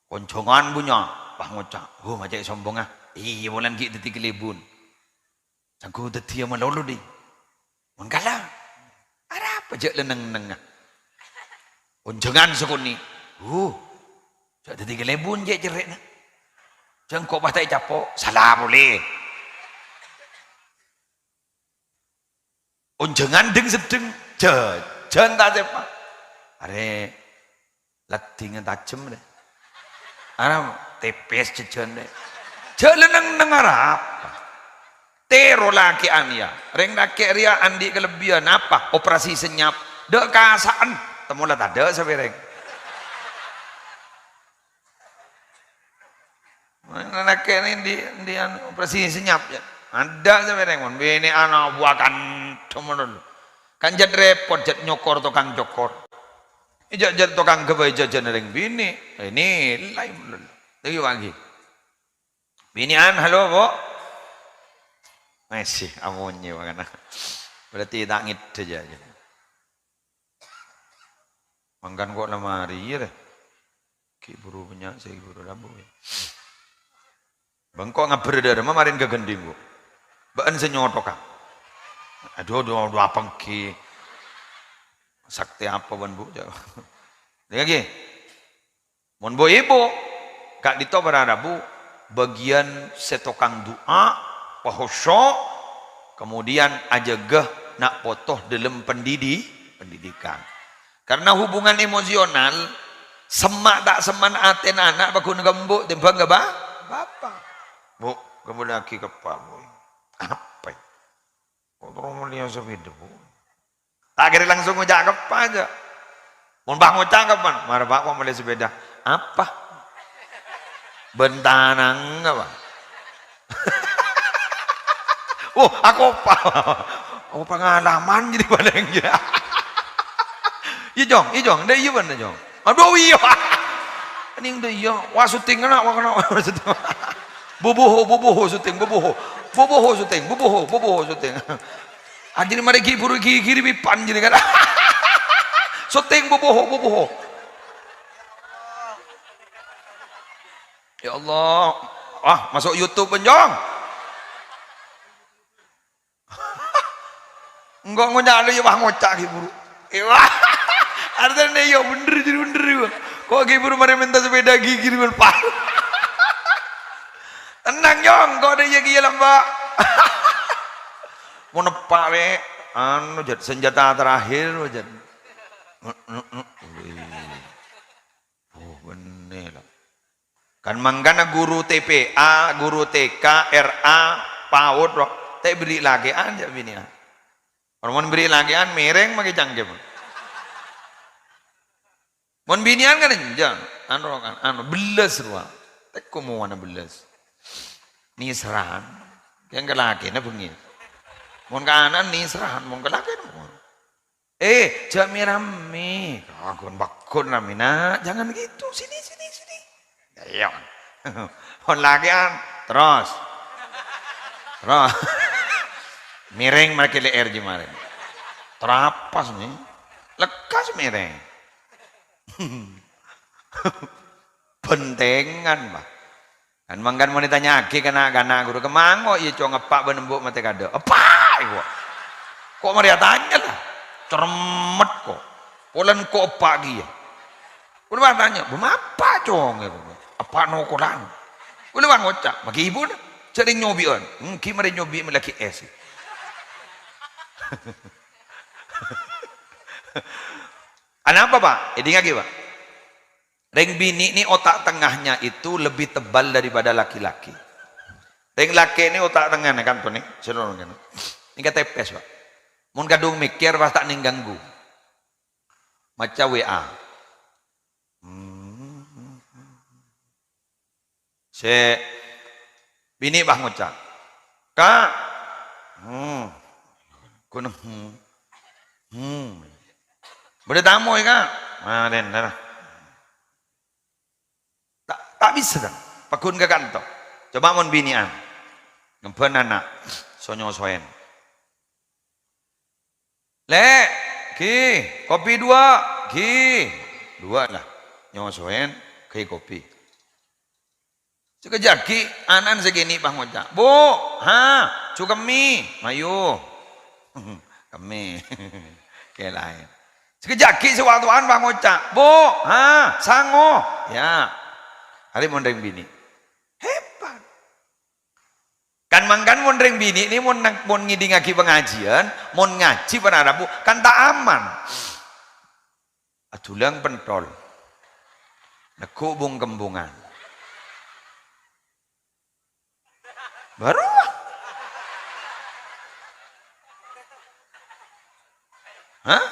Konjhângan bunnya, pas ngoca', "Huh, ma' cè' sombongnga. Iyâ, polana ghi' dhâddhi kalèbun. Sangghu dhâddhiyâ malolo, dhi. Mon kala, arapa jâ' la neng-nengnga?" Konjhângan sakonè', "Huh, jâ' dhâddhi kalèbun, cè' cerrè'na. Jâ' engko' pas ta' ècapo', sala polè." Onjhângan dhâng-seddhâng, jhâjhân ta' sèpa. Arè laddhingnga tajem, rè. Arè tèpès jhâjhân, rè. Jhâ' la neng-nengnga arapa. Terro lakè'an, yâ. Rèng lakè' rèya andi' kalebbiyân apa? Operasi senyap. Dâ' kasa'an. Temmo la tadâ' sapèrèng. Mon lakè' nè' ndi', ndi' anu, operasi senyap, yâ. Adâ' sapèrèng, mon binè'an abuwâ kantho malolo. Kan jhât rèpot, jhât nyokor tokang cokor. Jhâ', jhât tokang ghâbây jhâjhân rèng binè'. Ènè, laèn malolo. Lagi pagi. Binè'an, "Halo, Bu'." Masih amonyè mangkana. Berarti ta' ngèdhâ jâ. Mangkana ko' la marè, iyâ, rè. Ghi' buru bânnya' sè buru rabu, yâ. Bâ' engko' ngabbher dâ' remma marèn ka ghândhing, Bu'. Bâ'ân sè nyotoka. Adhu, adhu, adhu, apa ènggi? Saktè apa bâ'ân, Bu'? Jâ-, lagi. Mon bu-ibu, ka'dinto para rabu, bâgiyân sè tokang du'a, pahusyu', kemudian ajâgâ na' poto dâlem pendidi-, pendidikan. Karena hubungan emosional, semma' ta' semma'na atèna ana' paggun ka embu' tèmbhâng ka ba-, bapa'. "Bu', kembaliaghi ka eppa', Bu'." "Apa? Kok terro mellèya sepèda, Bu'?" Ta' kèra langsung ngoca' ka eppa', jâ. Mon Pak ngoca' kapan? "Mara, Pak, kok mellè sepeda?" "Apa?" "Bân tanangnga, Pak." "Oh, akopa." "Oh, pangalaman jadi palèng, ya." "Iyâ, Jong, iyâ, Jong. Ndak iyâ bân, Jong." "Aduh, iyâ." "Nèng ndak iyâ. Wah, syuting kèna, wah, kèna, wah, syuting." "Boboho, boboho syuting, boboho. Boboho syuting, boboho, boboho syuting." Anjir, marè ghi' buru ghi-, ghiri pipan jadi kan. Syuting boboho, boboho. Ya Allah. Ah, masuk YouTube, Jong. Engko' ngoca' lu ya, wah, ngoca' ghi' buru. Eh, wah. Artèna ya bhender, jadi bhender ya. Kok ghi' buru marè mènta sepeda ghi' ghiri pipan. Tenang, Jong. Kok dâ' iyâ kèya lambâ'. Mon eppa', wè. Anu, Jat, senjata terakhir, Jat. Wih. Oh, bânnè la. Kan mangkana guru T P A, guru T K, R A, PAUD, wah, ta' èberri' lakè'an jâ' binè'an. Mon èberri' lakè'an, mèrèng makè cangkem. Mon binè'an kan enjâ', anu kan, anu, bellâs rowa. Tekko mowana bellâs. Nèserran. Kèng ka lakèna bengngè. Mon ka ana'na nèserran, mon ka lakèna bengngè. Eh, jâ' mè-rammè. Kaggun-baggun rammèna. Jangan gitu. Sini, sini, sini. Ayo. Mon lakè'an, terros. Terros. Mèrèng marè lè'èr jiyâ marè. Trapas, mè. Lekkas mèrèng. Bhântèngan, Pak. Kan mangkana mon ètanya'aghi ka na'-kana' ghuru, "Kemma engko' iyâ, Cong, eppa' bân embu' matè kaadâ'?" "Eppa'," èko. Kok marè atanya la? Cermet, kok. Polana engko' eppa' kèya. Kulâ atanya, "Bâ mappa', Cong?" èko. "Eppa' nokolan." Kulâ ngoca', "Maghi ibuna, jhâ' rèng nyobi'ân." Èngghi marè nyobi' mellèaghi es. Anapa, Pak? Èdingngaghi, Pak. Rèng binè' nè otak tengahnya itu lebih tebal daripada laki-laki. Rèng lakè' nè otak tengahna kanto nè, sè lorong kènè. Nèka tèpès, Pak. Mon kadhung mèkkèr pas ta' nèng ganggu. Maca W A. Hmm. Sè binè' pas ngoca', "Ka'." Hmm. Ghun, hmm. Hmm. "Bâdâ tamoy, Ka'." "Marèn, dâ." Ta', ta' bisa, kan? Pagghun ka kanto. Coba mon binè'an. Ngembhân ana'. So-nyosoèn. "Lè', ghi, kopi duwâ', ghi." Duwâ' la. Nyosoèn, ghi kopi. Sakejjhâ' aghi', ana'na sè kènè' pas ngoca', "Bu, ha, jhu kemmè, mayu." Kemmè. Kè laèn. Sakejjhâ' aghi' sè wa'-towa'an pas ngoca', "Bu, ha, sango." Ya. Arè mon rèng binè'. Hebat. Kan mangkana mon rèng binè' nè mon nang, mon ngèdingngaghi pangajiyân, mon ngajhi para rabu, kan ta' aman. Adhulang pentol. Neggu' bung-kembungan. Bâru. Hah?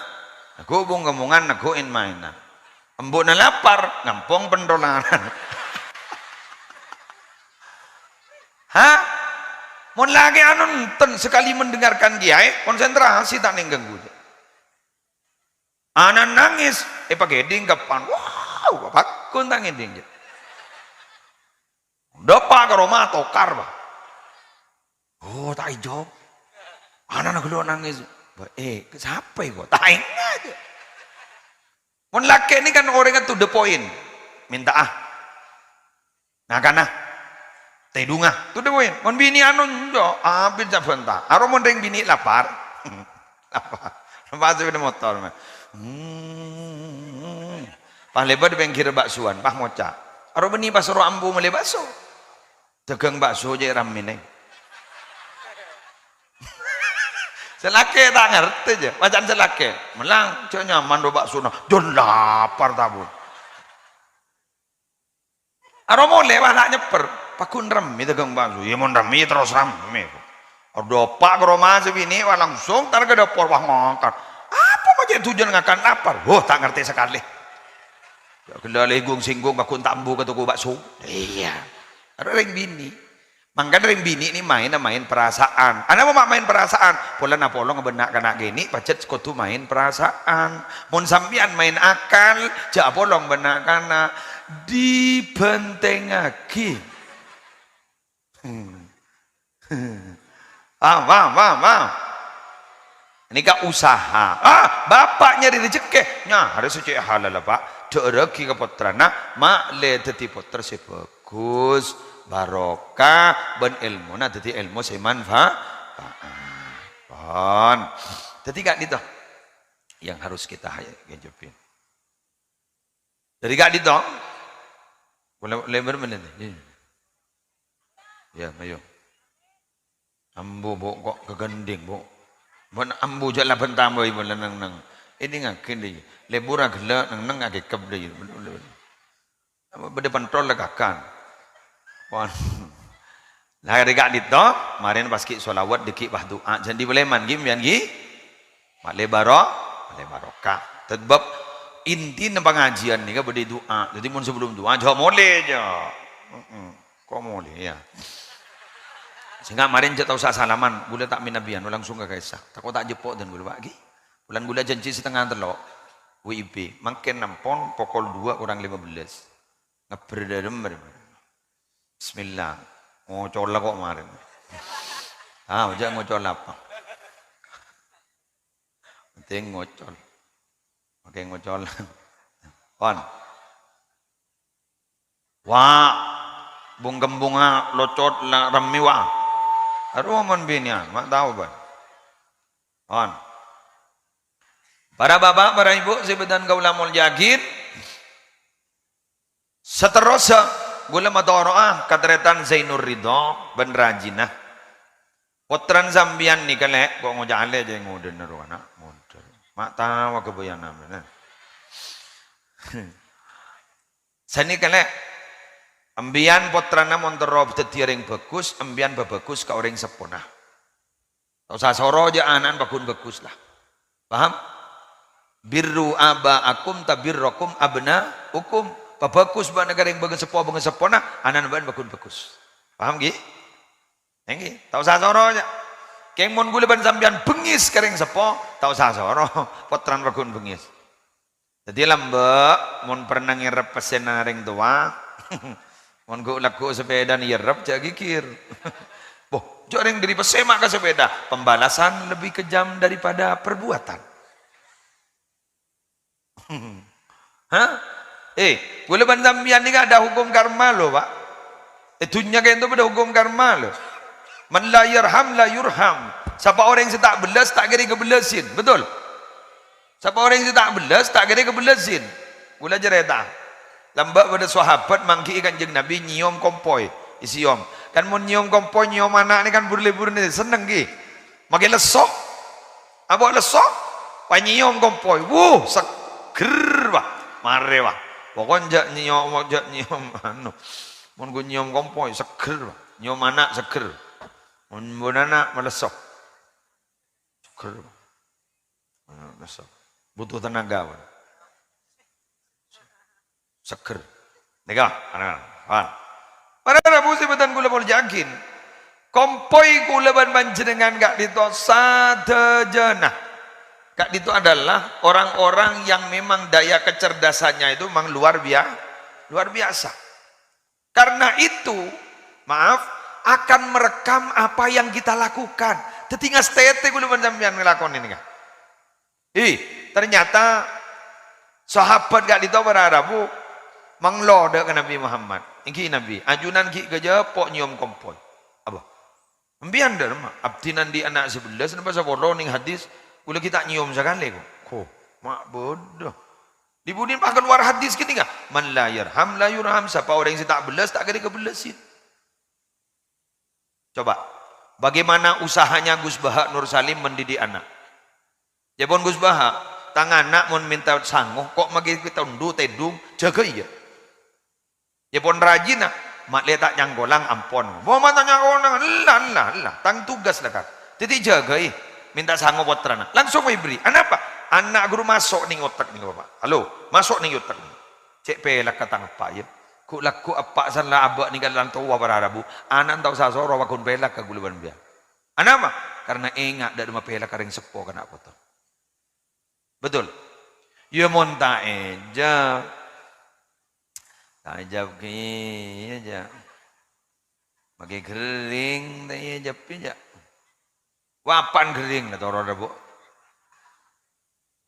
Neggu' bung-kembungan, neggu' in-maènan. Embu'na lapar, ngampong pentolan. Hah? Mon lakè' anu enten sekali mendengarkan kiai, konsentrasi ta' nèng ganggu. Ana' nangès, èpakèdhing ka pan. Wow, pagghun ta' ngèdhing, jâ. Dâpa' ka roma tokar, Pak. Oh, ta' èjâwâb. Ana'na ghellâ' nangès. Ba, eh, sapa èko? Ta' enga', jâ. Mon lakè' nè kan orèngnga to the point. Mènta'a. Nakana. Tèdungnga. To the point. Mon binè' anu, enjâ', abit sabânta. Aro mon rèng binè' lapar. Lapar. Lapar sepeda motor, Mas. Hmm. Pas lèbât è pèngghir baksoan, pas ngoca'. Aro bânnè pas ro ambu mellè bakso. Dâgâng bakso cè' rammèna. Sè lakè' ta' ngartè, jâ. Bâcaan sè lakè'. Mèlang, jâ' nyaman ro baksona. Jân lapar, tabun. Aro molè, wah, la nyèpper. Pagghun rammè dâgâng bakso. Iyâ, mon rammè, iyâ terros rammè. Aro dâpa' ka roma sè binè', wah, langsung tar ka dâpor, wah, ngangkat. Apa, Mas? Iyâ, tojjhuwân ngakan lapar. Wah, ta' ngartè sakalè. Ghellâ' lèghung-sènggung, pagghun ta' embu ka toko bakso. Iyâ. Arèya rèng binè'. Mangkana rèng binè' nè maènna maèn perasaan. Anapa ma' maèn perasaan? Polana apolong bân na'-kana' kènè' pajhât kodhu maèn perasaan. Mon sampèyan maèn akal, jhâ' apolong bân na'-kana'. Dibhântèngaghi. Hmm. Paham, paham, paham, paham? Nèka usaha. Ah, bapa' nyarè rejhekkè. Nyarè sè cè' halal, Pak. Dhâ'ârraghi ka pottrana, ma'lè dhâddhi pottra sè bhâghus, barokah, bân èlmona dhâddhi èlmo sè manfa-, faat. Pon. Dhâddhi ka'dinto yang harus kita hay-, kejepin. Dhâri ka'dinto. Polè, lèbâr mènèt. Iyâ, mayu. Ambu, Bu, kok ghâghândhing, Bu. Mon ambu jhâ' la bân tambâi, mon la neng-neng. Èdingngaghi, dhi. Lèbur aghellâ', neng-neng aghekep, dhi. Bâdâ pentol la kakan. Pon. Nah, dhâri ka'dinto, marèna pas ghi' sholawat, dhâggi' pas du'a. Jhâ' dhi polè man, ghi, mbiyan, ghi? Ma'lè baro-, ma'lè barokah. Sabâb intina pangajiân nèka bâdâ du'a. Dhâddhi, mon sabellum du'a, jhâ' molè, jhâ'. Heeh. Ko' molè, iyâ. Sènga' marèna jhâ' tao sa-, salaman, ghulâ ta' mènabiyan, langsung ka ka'issa'. Tako' ta' jheppo' dân ghulâ, Pak, ghi. Polana ghulâ jhânjhi satengnga tello', W I B. Mangkèn ampon pokol dua kurang lima belas. Ngebbher dârem, bâreng. Bismillah. Ngocola kok marèna. Ah, jhâ' ngocola apa? Penting ngocol. Oke, ngocol. Pon. Wa'. Bung-kembungnga locot la rammè, wa'. Arowa mon binèyan, ma' tao, bân. Pon. Para bapa', para ibu, sè bâdhân kaulâ molja'aghi. Saterrossa, ghulâ matoro'a ka tarètan Zainur Ridho bân rajina. Pottrana sampèyan nèka, Lè', ko' ngoca' alè' jhâ' ngodâna rowa, na', mondhâr. Ma' tao ghâbâyyâna, bhender. Sanèka, Lè', embiyan pottrana mon terro dhâddhiyâ orèng bhâghus, embiyan bhâbhâghus ka orèng seppona. Ta' osa soro jhâ' ana'na paggun bhâghus la. Paham? "Birru aba'akum tabirrukum abna'ukum." Pabhâghus bâ'na ka rèng bângaseppo-bângaseppona, ana'na bâ'na paggun bhâghus. Paham, ghi? Èngghi, ta' osa soro jhâ'. Kèng mon ghulâ bân sampèyan bengngis ka rèng seppo, ta' osa soro, pottrana paggun bengngis. Dhâddhi lambâ', mon pernah ngèrep pèssèna rèng towa, mon ghu'-lagghu' sapèdana èyèrrep, jhâ' ghighir. Boh, jhâ' rèng dhâri pèssè ma' ka sapèda, pembalasan lebih kejam daripada perbuatan. Hah? Eh, ghulâ bân sampèyan nèka ada hukum karma lho, Pak. È dhunnya ka'dinto bâdâ hukum karma lho. "Man la yarham la yurham." Sapa orèng sè ta' bellas, ta' kèra èkabellasè. Betul? Sapa orèng sè ta' bellas, ta' kèra èkabellasè. Ghulâ carèta. Lambâ' bâdâ sahabat mangghi'i Kanjeng Nabi nyèyom kompoy. Èsèyom. Kan mon nyèyom kompoy, nyèyom ana' nè kan bur-lebur nè senneng, ghi. Makè lesso. Abâ' lesso. Pas nyèyom kompoy. Wuh, seggher, wah. Marè, wah. Pokokna jhâ' nyèyom, jhâ' nyèyom, anu. Mon ghu nyèyom kompoy, seggher, wah. Nyèyom ana', seggher. Mon, mon ana', malesso. Seggher, wah. Malesso. Butuh tenaga, wah. Seggher. Nèka, ana-, ana-, para rabu sè bâdhân ghulâ molja'aghi. Kompoy ghulâ bân panjhennengngan ka'dinto sadhâjâna. Ka'dinto adalah orang-orang yang memang daya kecerdasannya itu memang luar bia-, luar biasa. Karena itu, maaf, akan merekam apa yang kita lakukan. Dhâddhi ngastètè ghulâ bân sampèyan ngalakonè nèka. Ih, ternyata sahabat ka'dinto para rabu manglo dâ' ka Nabi Muhammad. "Èngghi Nabi, ajunan ghi' ghâjâ po' nyèyom kompoy." Apa? "Empiyan dâ' remma?" "Abdhina andi' ana' sabellas napa sapolo neng hadis, ghulâ ghi' ta' nyèyom sakalè, ko'." Ko', ma' bâdâ. Dhi-budhina pas kalowar hadis ghânèka, "Man la yarham la yurham." Sapa orèng sè ta' bellas, ta' kèra èkabellasè. Coba, bagaimana usahanya Gus Baha Nur Salim mendidik anak? Jhâ' pon Gus Baha, tang ana' mon mènta sango, ko' makè tondhu tèdung, jâgâi, yâ. Jhâ' pon rajina, ma'lè ta' nyangkolang, ampon. Mon ma' ta' nyangkolang, ella, ella, ella, tang tugas la, kan. Dhâddhi jâgâi, mènta sango pottrana. Langsung èberri'. Anapa? Ana' ghuru maso' neng otak nèka, Bapa'. Halo, maso' neng otak nèka. Cè' pèlakka tang eppa', yâ. Ghu'-lagghu' eppa' san la abâ' nèka lan towa para rabu. Ana' ta' osa soro pagghun pèlak ka ghulâ bân sampèyan. Anapa? Karna enga' dâ' remma pèlak ka rèng seppo kana' poto. Betul? Yâ, mon ta' èjâ. Ta' èjâ kèya, jâ. Maghi ghering, ta' èjâ, jâ. Wa apaan ghering, la toro' dâ, Bu.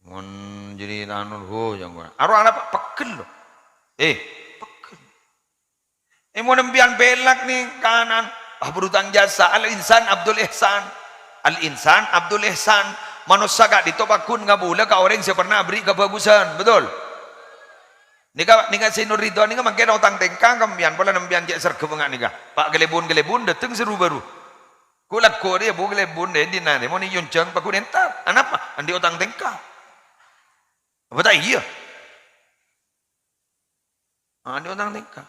Mon jadi anu, ho, jâ, engko'. Aro ana' pa-, pegghel, lo. Eh, pegghel. Eh, mon empèyan pèlak nèka, ana', ah, berutang jasa. Al-insan abdul ihsan. Al-insan abdul ihsan. Manossa ka'dinto pagghun ngabulâ ka orèng sè pernah aberri' kabhâghusân. Betul? Nèka, nèka sè Nur Ridho nèka mangkèn otang tèngka ka empèyan, polana empèyan cè' sèrghep nga' nèka. Pa' kalèbun-kalèbun dâteng sè ru-bâru. Ghu'-lagghu' rèya, Bu, kalèbun dâ' dinna rè, mon èyonjhâng pagghun entar. Anapa? Andi' otang tèngka. Apa ta' iyâ? Andi' otang tèngka.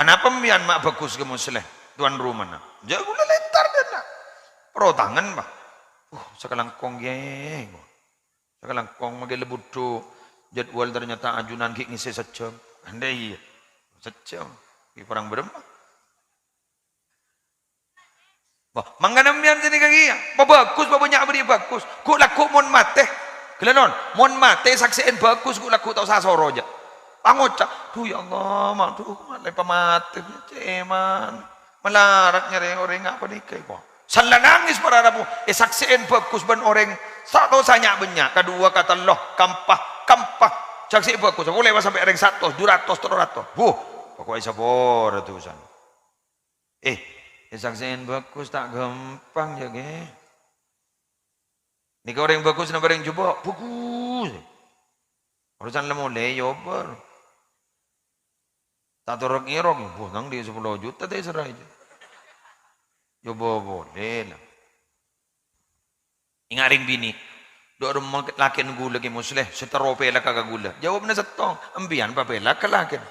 Anapa empèyan ma' bhâghus ka Musleh, tuan rumana? Jâ' ghulâ lèntar dâ' enna'. Perotangan, Pak. Uh, sakalangkong, yè. Sakalangkong maghi la budhu jadwal, ternyata ajunan ghi' ngèssè sajjhâm. Andai iyâ. Sajjhâm. Ghi' korang bârâmma. Wah, mangkana empèyan sanèka kèya, pabhâghus, pabânnya' aberri' bhâghus. Ghu'-lagghu' mon matè, ghellâ' non, mon matè saksè'èn bhâghus, ghu'-lagghu' ta' osa soro, jâ. Pangoca', "Dhu, ya Allah, ma', dhu, ma' lè pamatè, cèman. Malarat nyarè orèng nga' panèka, èko." San la nangès para rabu, èsaksè'èn bhâghus bân orèng saratos nya'-bânnya', kadhuwâ, katello, kaempa, kaempa. Saksè bhâghus, polè sampè' orèng saratos, dhu ratos, tello ratos. Wuh, pokokna èsapora dusana. Eh, èsaksè'èn bhâghus ta' ghâmpang, jâ, ghi. Nèka orèng bhâghus napa orèng jhubâ'? Bhâghus. Orosan la molè, èobâr. Ta' toro' ngèrok, bu, nang dhi' sapolo juta ta' èsèra, jâ. Jhubâ' polè, la. Enga' rèng binè', "Dhu, remma lakèna ghulâ, Kè Musleh, sè terro pèlakka ka ghulâ?" Jâwâbbhâ sèttong, "Empèyan papèlak ka lakèna."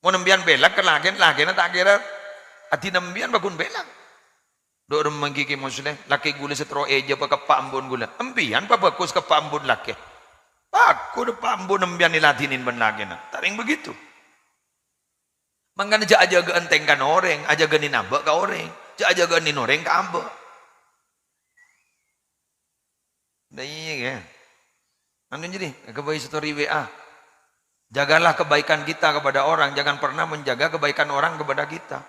Mon empèyan pèlak ka lakèna, lakèna ta' kèra adina empèyan pagghun pèlak. "Dhu, remma ghi, Kè Musleh, lakè ghulâ sè terro èjhâbâ ka eppa' embu'na ghulâ." Empèyan pabhâghus ka eppa' embu'na lakè. Pagghun eppa' embu'na empèyan èladhinè bân lakèna. Ta' rèng begitu. Mangkana jhâ' ajâgâ'ân tèngkana orèng, ajâgâ'ân abâ' ka orèng. Jhâ' ajâgâ'ân orèng ka abâ'. Nah, iyâ, ya. Anu jadi, ghâbây story W A. Jagalah kebaikan kita kepada orang, jangan pernah menjaga kebaikan orang kepada kita.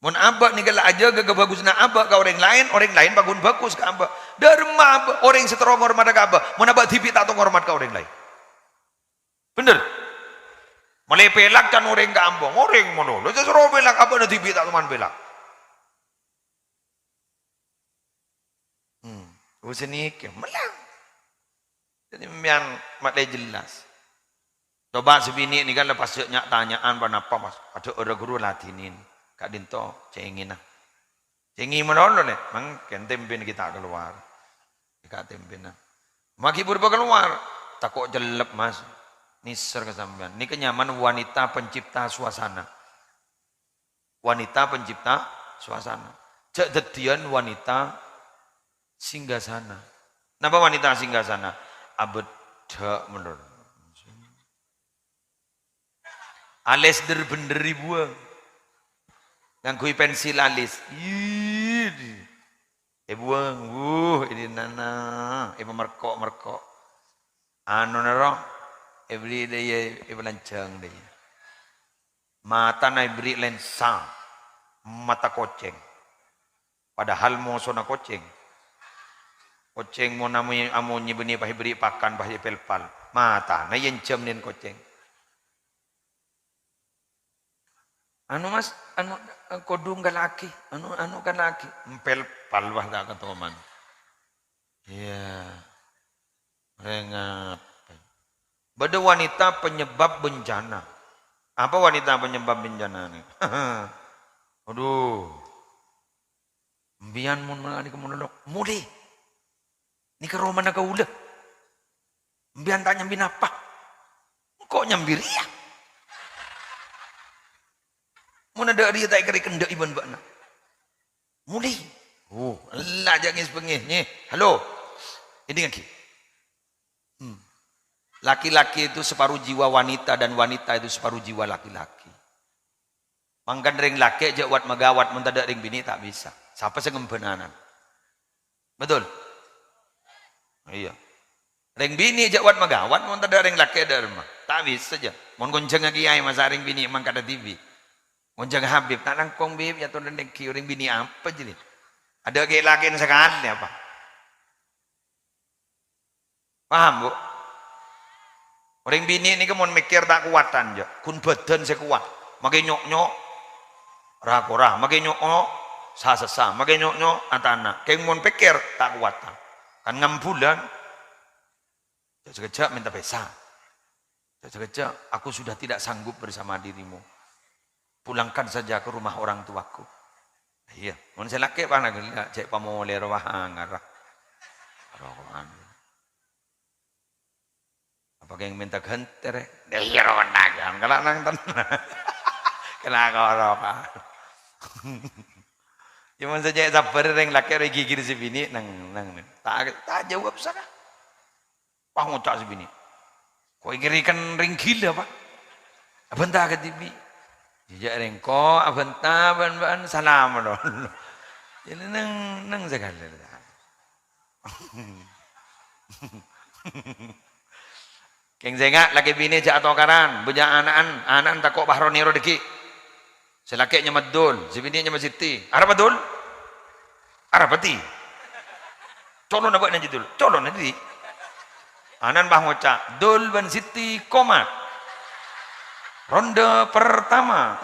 Mon abâ' nèka la ajâgâ kabhâghusânna abâ' ka orèng laèn, orèng laèn pagghun bhâghus ka abâ'. Dâremma abâ', orèng sè terro ngormadhâ ka abâ', mon abâ' dhibi' ta' tao ngormat ka orèng laèn. Bhender? Malè pèlak can orèng ka abâ', orèng malolo sè soro pèlak, abâ'na dhibi' ta' toman pèlak. Hmm. Usanèka, mellang. Jadi, mèyan malè jelas. Coba sè binè' nèka la pas jhâ' nya'-tanya'an ponapa, Mas? Adâ' ora ghuru ladhinè. Ka'dinto cèngèna. Cèngè malolo, lè. Mangkèn tempèna ghi' ta' kalowar. Ghi' ta' tempèna. Maghi buru-buru kalowar. Tako' cellep, Mas. Nèser ka sampèyan. Nèka nyamana wanita pencipta suasana. Wanita pencipta suasana. Jhâ' dhâddhiyân wanita singgasana. Napa wanita singgasana? Abheddhâ' malolo. Alès dhâr-bhendhâr èbuwâng. Ngangghuy pensil alès. Ih, èbuwâng. Wuh, èdinana. Èpamerko'-merko'. Anona ro, èberri' dâ' iyâ, èpalanjhâng dâ' iyâ. Matana èberri' lensa, mata kocèng. Padahal mosona kocèng. Kocèng mon amo-, amonyè bânnè pas èberri' pakan, pas èpèlpal. Matana èyènjhâm nèn kocèng. Anu, Mas, anu, kodhung kala'aghi, anu, anu kala'aghi. Èpèlpal, wah, ta' katoman. Iyâ. Rèng apa? Bâdâ wanita penyebab bencana. Apa wanita penyebab bencana nè? Aduh. Empèyan mon mangkana nèka malolo, molè. Nèka romana kaulâ. Empèyan ta' nyambi napa? Engko' nyambi rèya. Mon adâ' rèya ta' èkèra èkendhâ'i bân bâ'na. Molè. Oh, ella jhâ' ngès-bengngès, nyè. Halo. Èdingngaghi. Hmm. Laki-laki itu separuh jiwa wanita dan wanita itu separuh jiwa laki-laki. Mangkana rèng lakè' jhâ' wat-maghâwat, mon tadâ' rèng binè' ta' bisa. Sapa sè ngembhâna anan? Betul? Iyâ. Rèng binè' jhâ' wat-maghâwat, mon tadâ' rèng lakè' dâ' remma. Ta' bisa jhâ'. Mon ngonjhângnga kèyaè masa' rèng binè' mangkadhâ dhibi'. Ngonjhângnga Habib, "Ta' langkong, Bib, èyator dâ' nèngghi orèng binè' apa jârèya? Adâ' kè-, lakèna sakalè apa?" Paham, Bu? Orèng binè' nèka mon mèkkèr ta' kowatan, jhâ'. Ghun bhâdhân sè kowat. Makè nyo'-nyo' ra-kora, makè nyo'-nyo' sa-sassa, makè nyo'-nyo' atana'. Kèng mon pèkkèr ta' kowatan. Kan ngambulân. Jhâ' sakejjhâ' mènta pèsa. Jhâ' sakejjhâ', "Aku sudah tidak sanggup bersama dirimu. Pulangkan saja ke rumah orang tuaku." Iyâ, mon sè lakè' pana ghellâ', cè' pamolè rowa hangar. Rokokan. Apa kèng mènta ghântè, rè? Iyâ, rowa hangar. Kala' nang ten-, kala' koropa. Yâ, mon sè cè' sabbhâr rèng lakè' rè ghighir sè binè', nang, nang, nang. Ta', ta' jawab saka. Pas ngoca' sè binè', "Ko' èkèrèken rèng ghilâ, Pa'? Abhânta kadhibi'." Jhâ' rèng ko' abhânta bân bâ'ân salam, lho. Jâ' neng, neng sakalè. Kèng sènga', lakè binè jhâ' atokaran, bânnya' ana'an, ana'an tako' pas ro-nèro dhâggi'. Sè lakè' nyama Dul, sè binè' nyama Siti. Arapa Dul? Arapa Ti? Colona bâ'na jâ Dul. Colona Ti. Ana'an pas ngoca', "Dul bân Siti komat. Ronde pertama."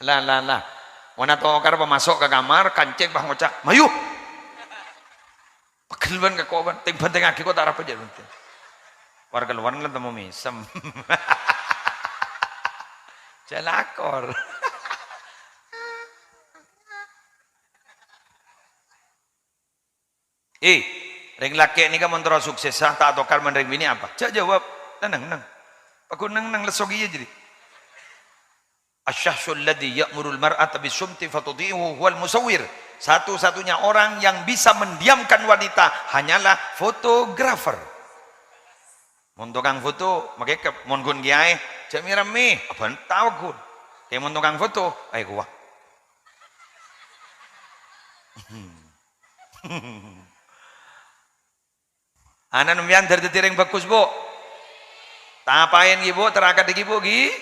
La, la, la. Mon atokar pas maso' ka kamar, kancèng pas ngoca', "Mayu!" Pegel bân ka ko' bân, tèng-bhântèngngaghi ko' ta' arapa jâ' bhântèng. War-kalowar la temmo mèsem. Jhâ' lakor. Eh, rèng lakè' nèka mon terro suksessa, ta' atokar bân rèng binè' apa? Jhâ' jawab, "Neng, neng." Paghun neng, neng, lesso kèya jârèya. "Asy-syakhsul ladzi ya'murul mar'ata bis-sumti fatuti'uhu huwal musawwir." Satu-satunya orang yang bisa mendiamkan wanita hanyalah fotografer. Mon tokang foto, makèkep. Mon ghun kèyaè, jhâ' mè-rammè, abhânta ghun. Kèng mon tokang foto, ayo kowa. Ana' sampèyan dhâr dhâddhi rèng bhâghus, Bu. Tapaèn, ghi, Bu, terakat, ghi, Bu, ghi.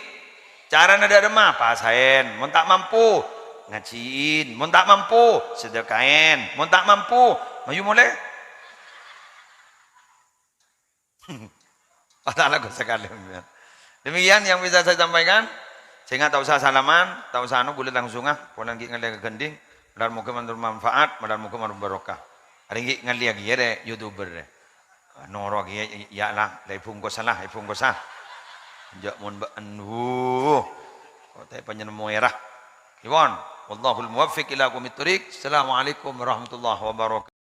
Carana dâ' remma, pasaèn. Mon ta' mampu, ngajhiin. Mon ta' mampu, sedekaèn. Mon ta' mampu, mayu molè. Patala ghun sakalè, sampèyan. Demikian yang bisa saya sampaikan. Sènga' ta' osa salaman, ta' osa anu, bulâ langsunga. Polana ghi' ngallè ka ghândhing. Malar moghâ mantor manfaat, malar moghâ mantor barokah. Arèya ghi' ngallèya kèya rè, YouTuber rè. Noro' kèya, iyâ la, la èbungkosa la, èbungkosa. Jhâ' mon bâ'ân, wuh. Kok ta' èpanyènmo èra. Iwon, wallahul muwaffiq ila aqwamit thoriq. Assalamualaikum warahmatullahi wabarakatuh.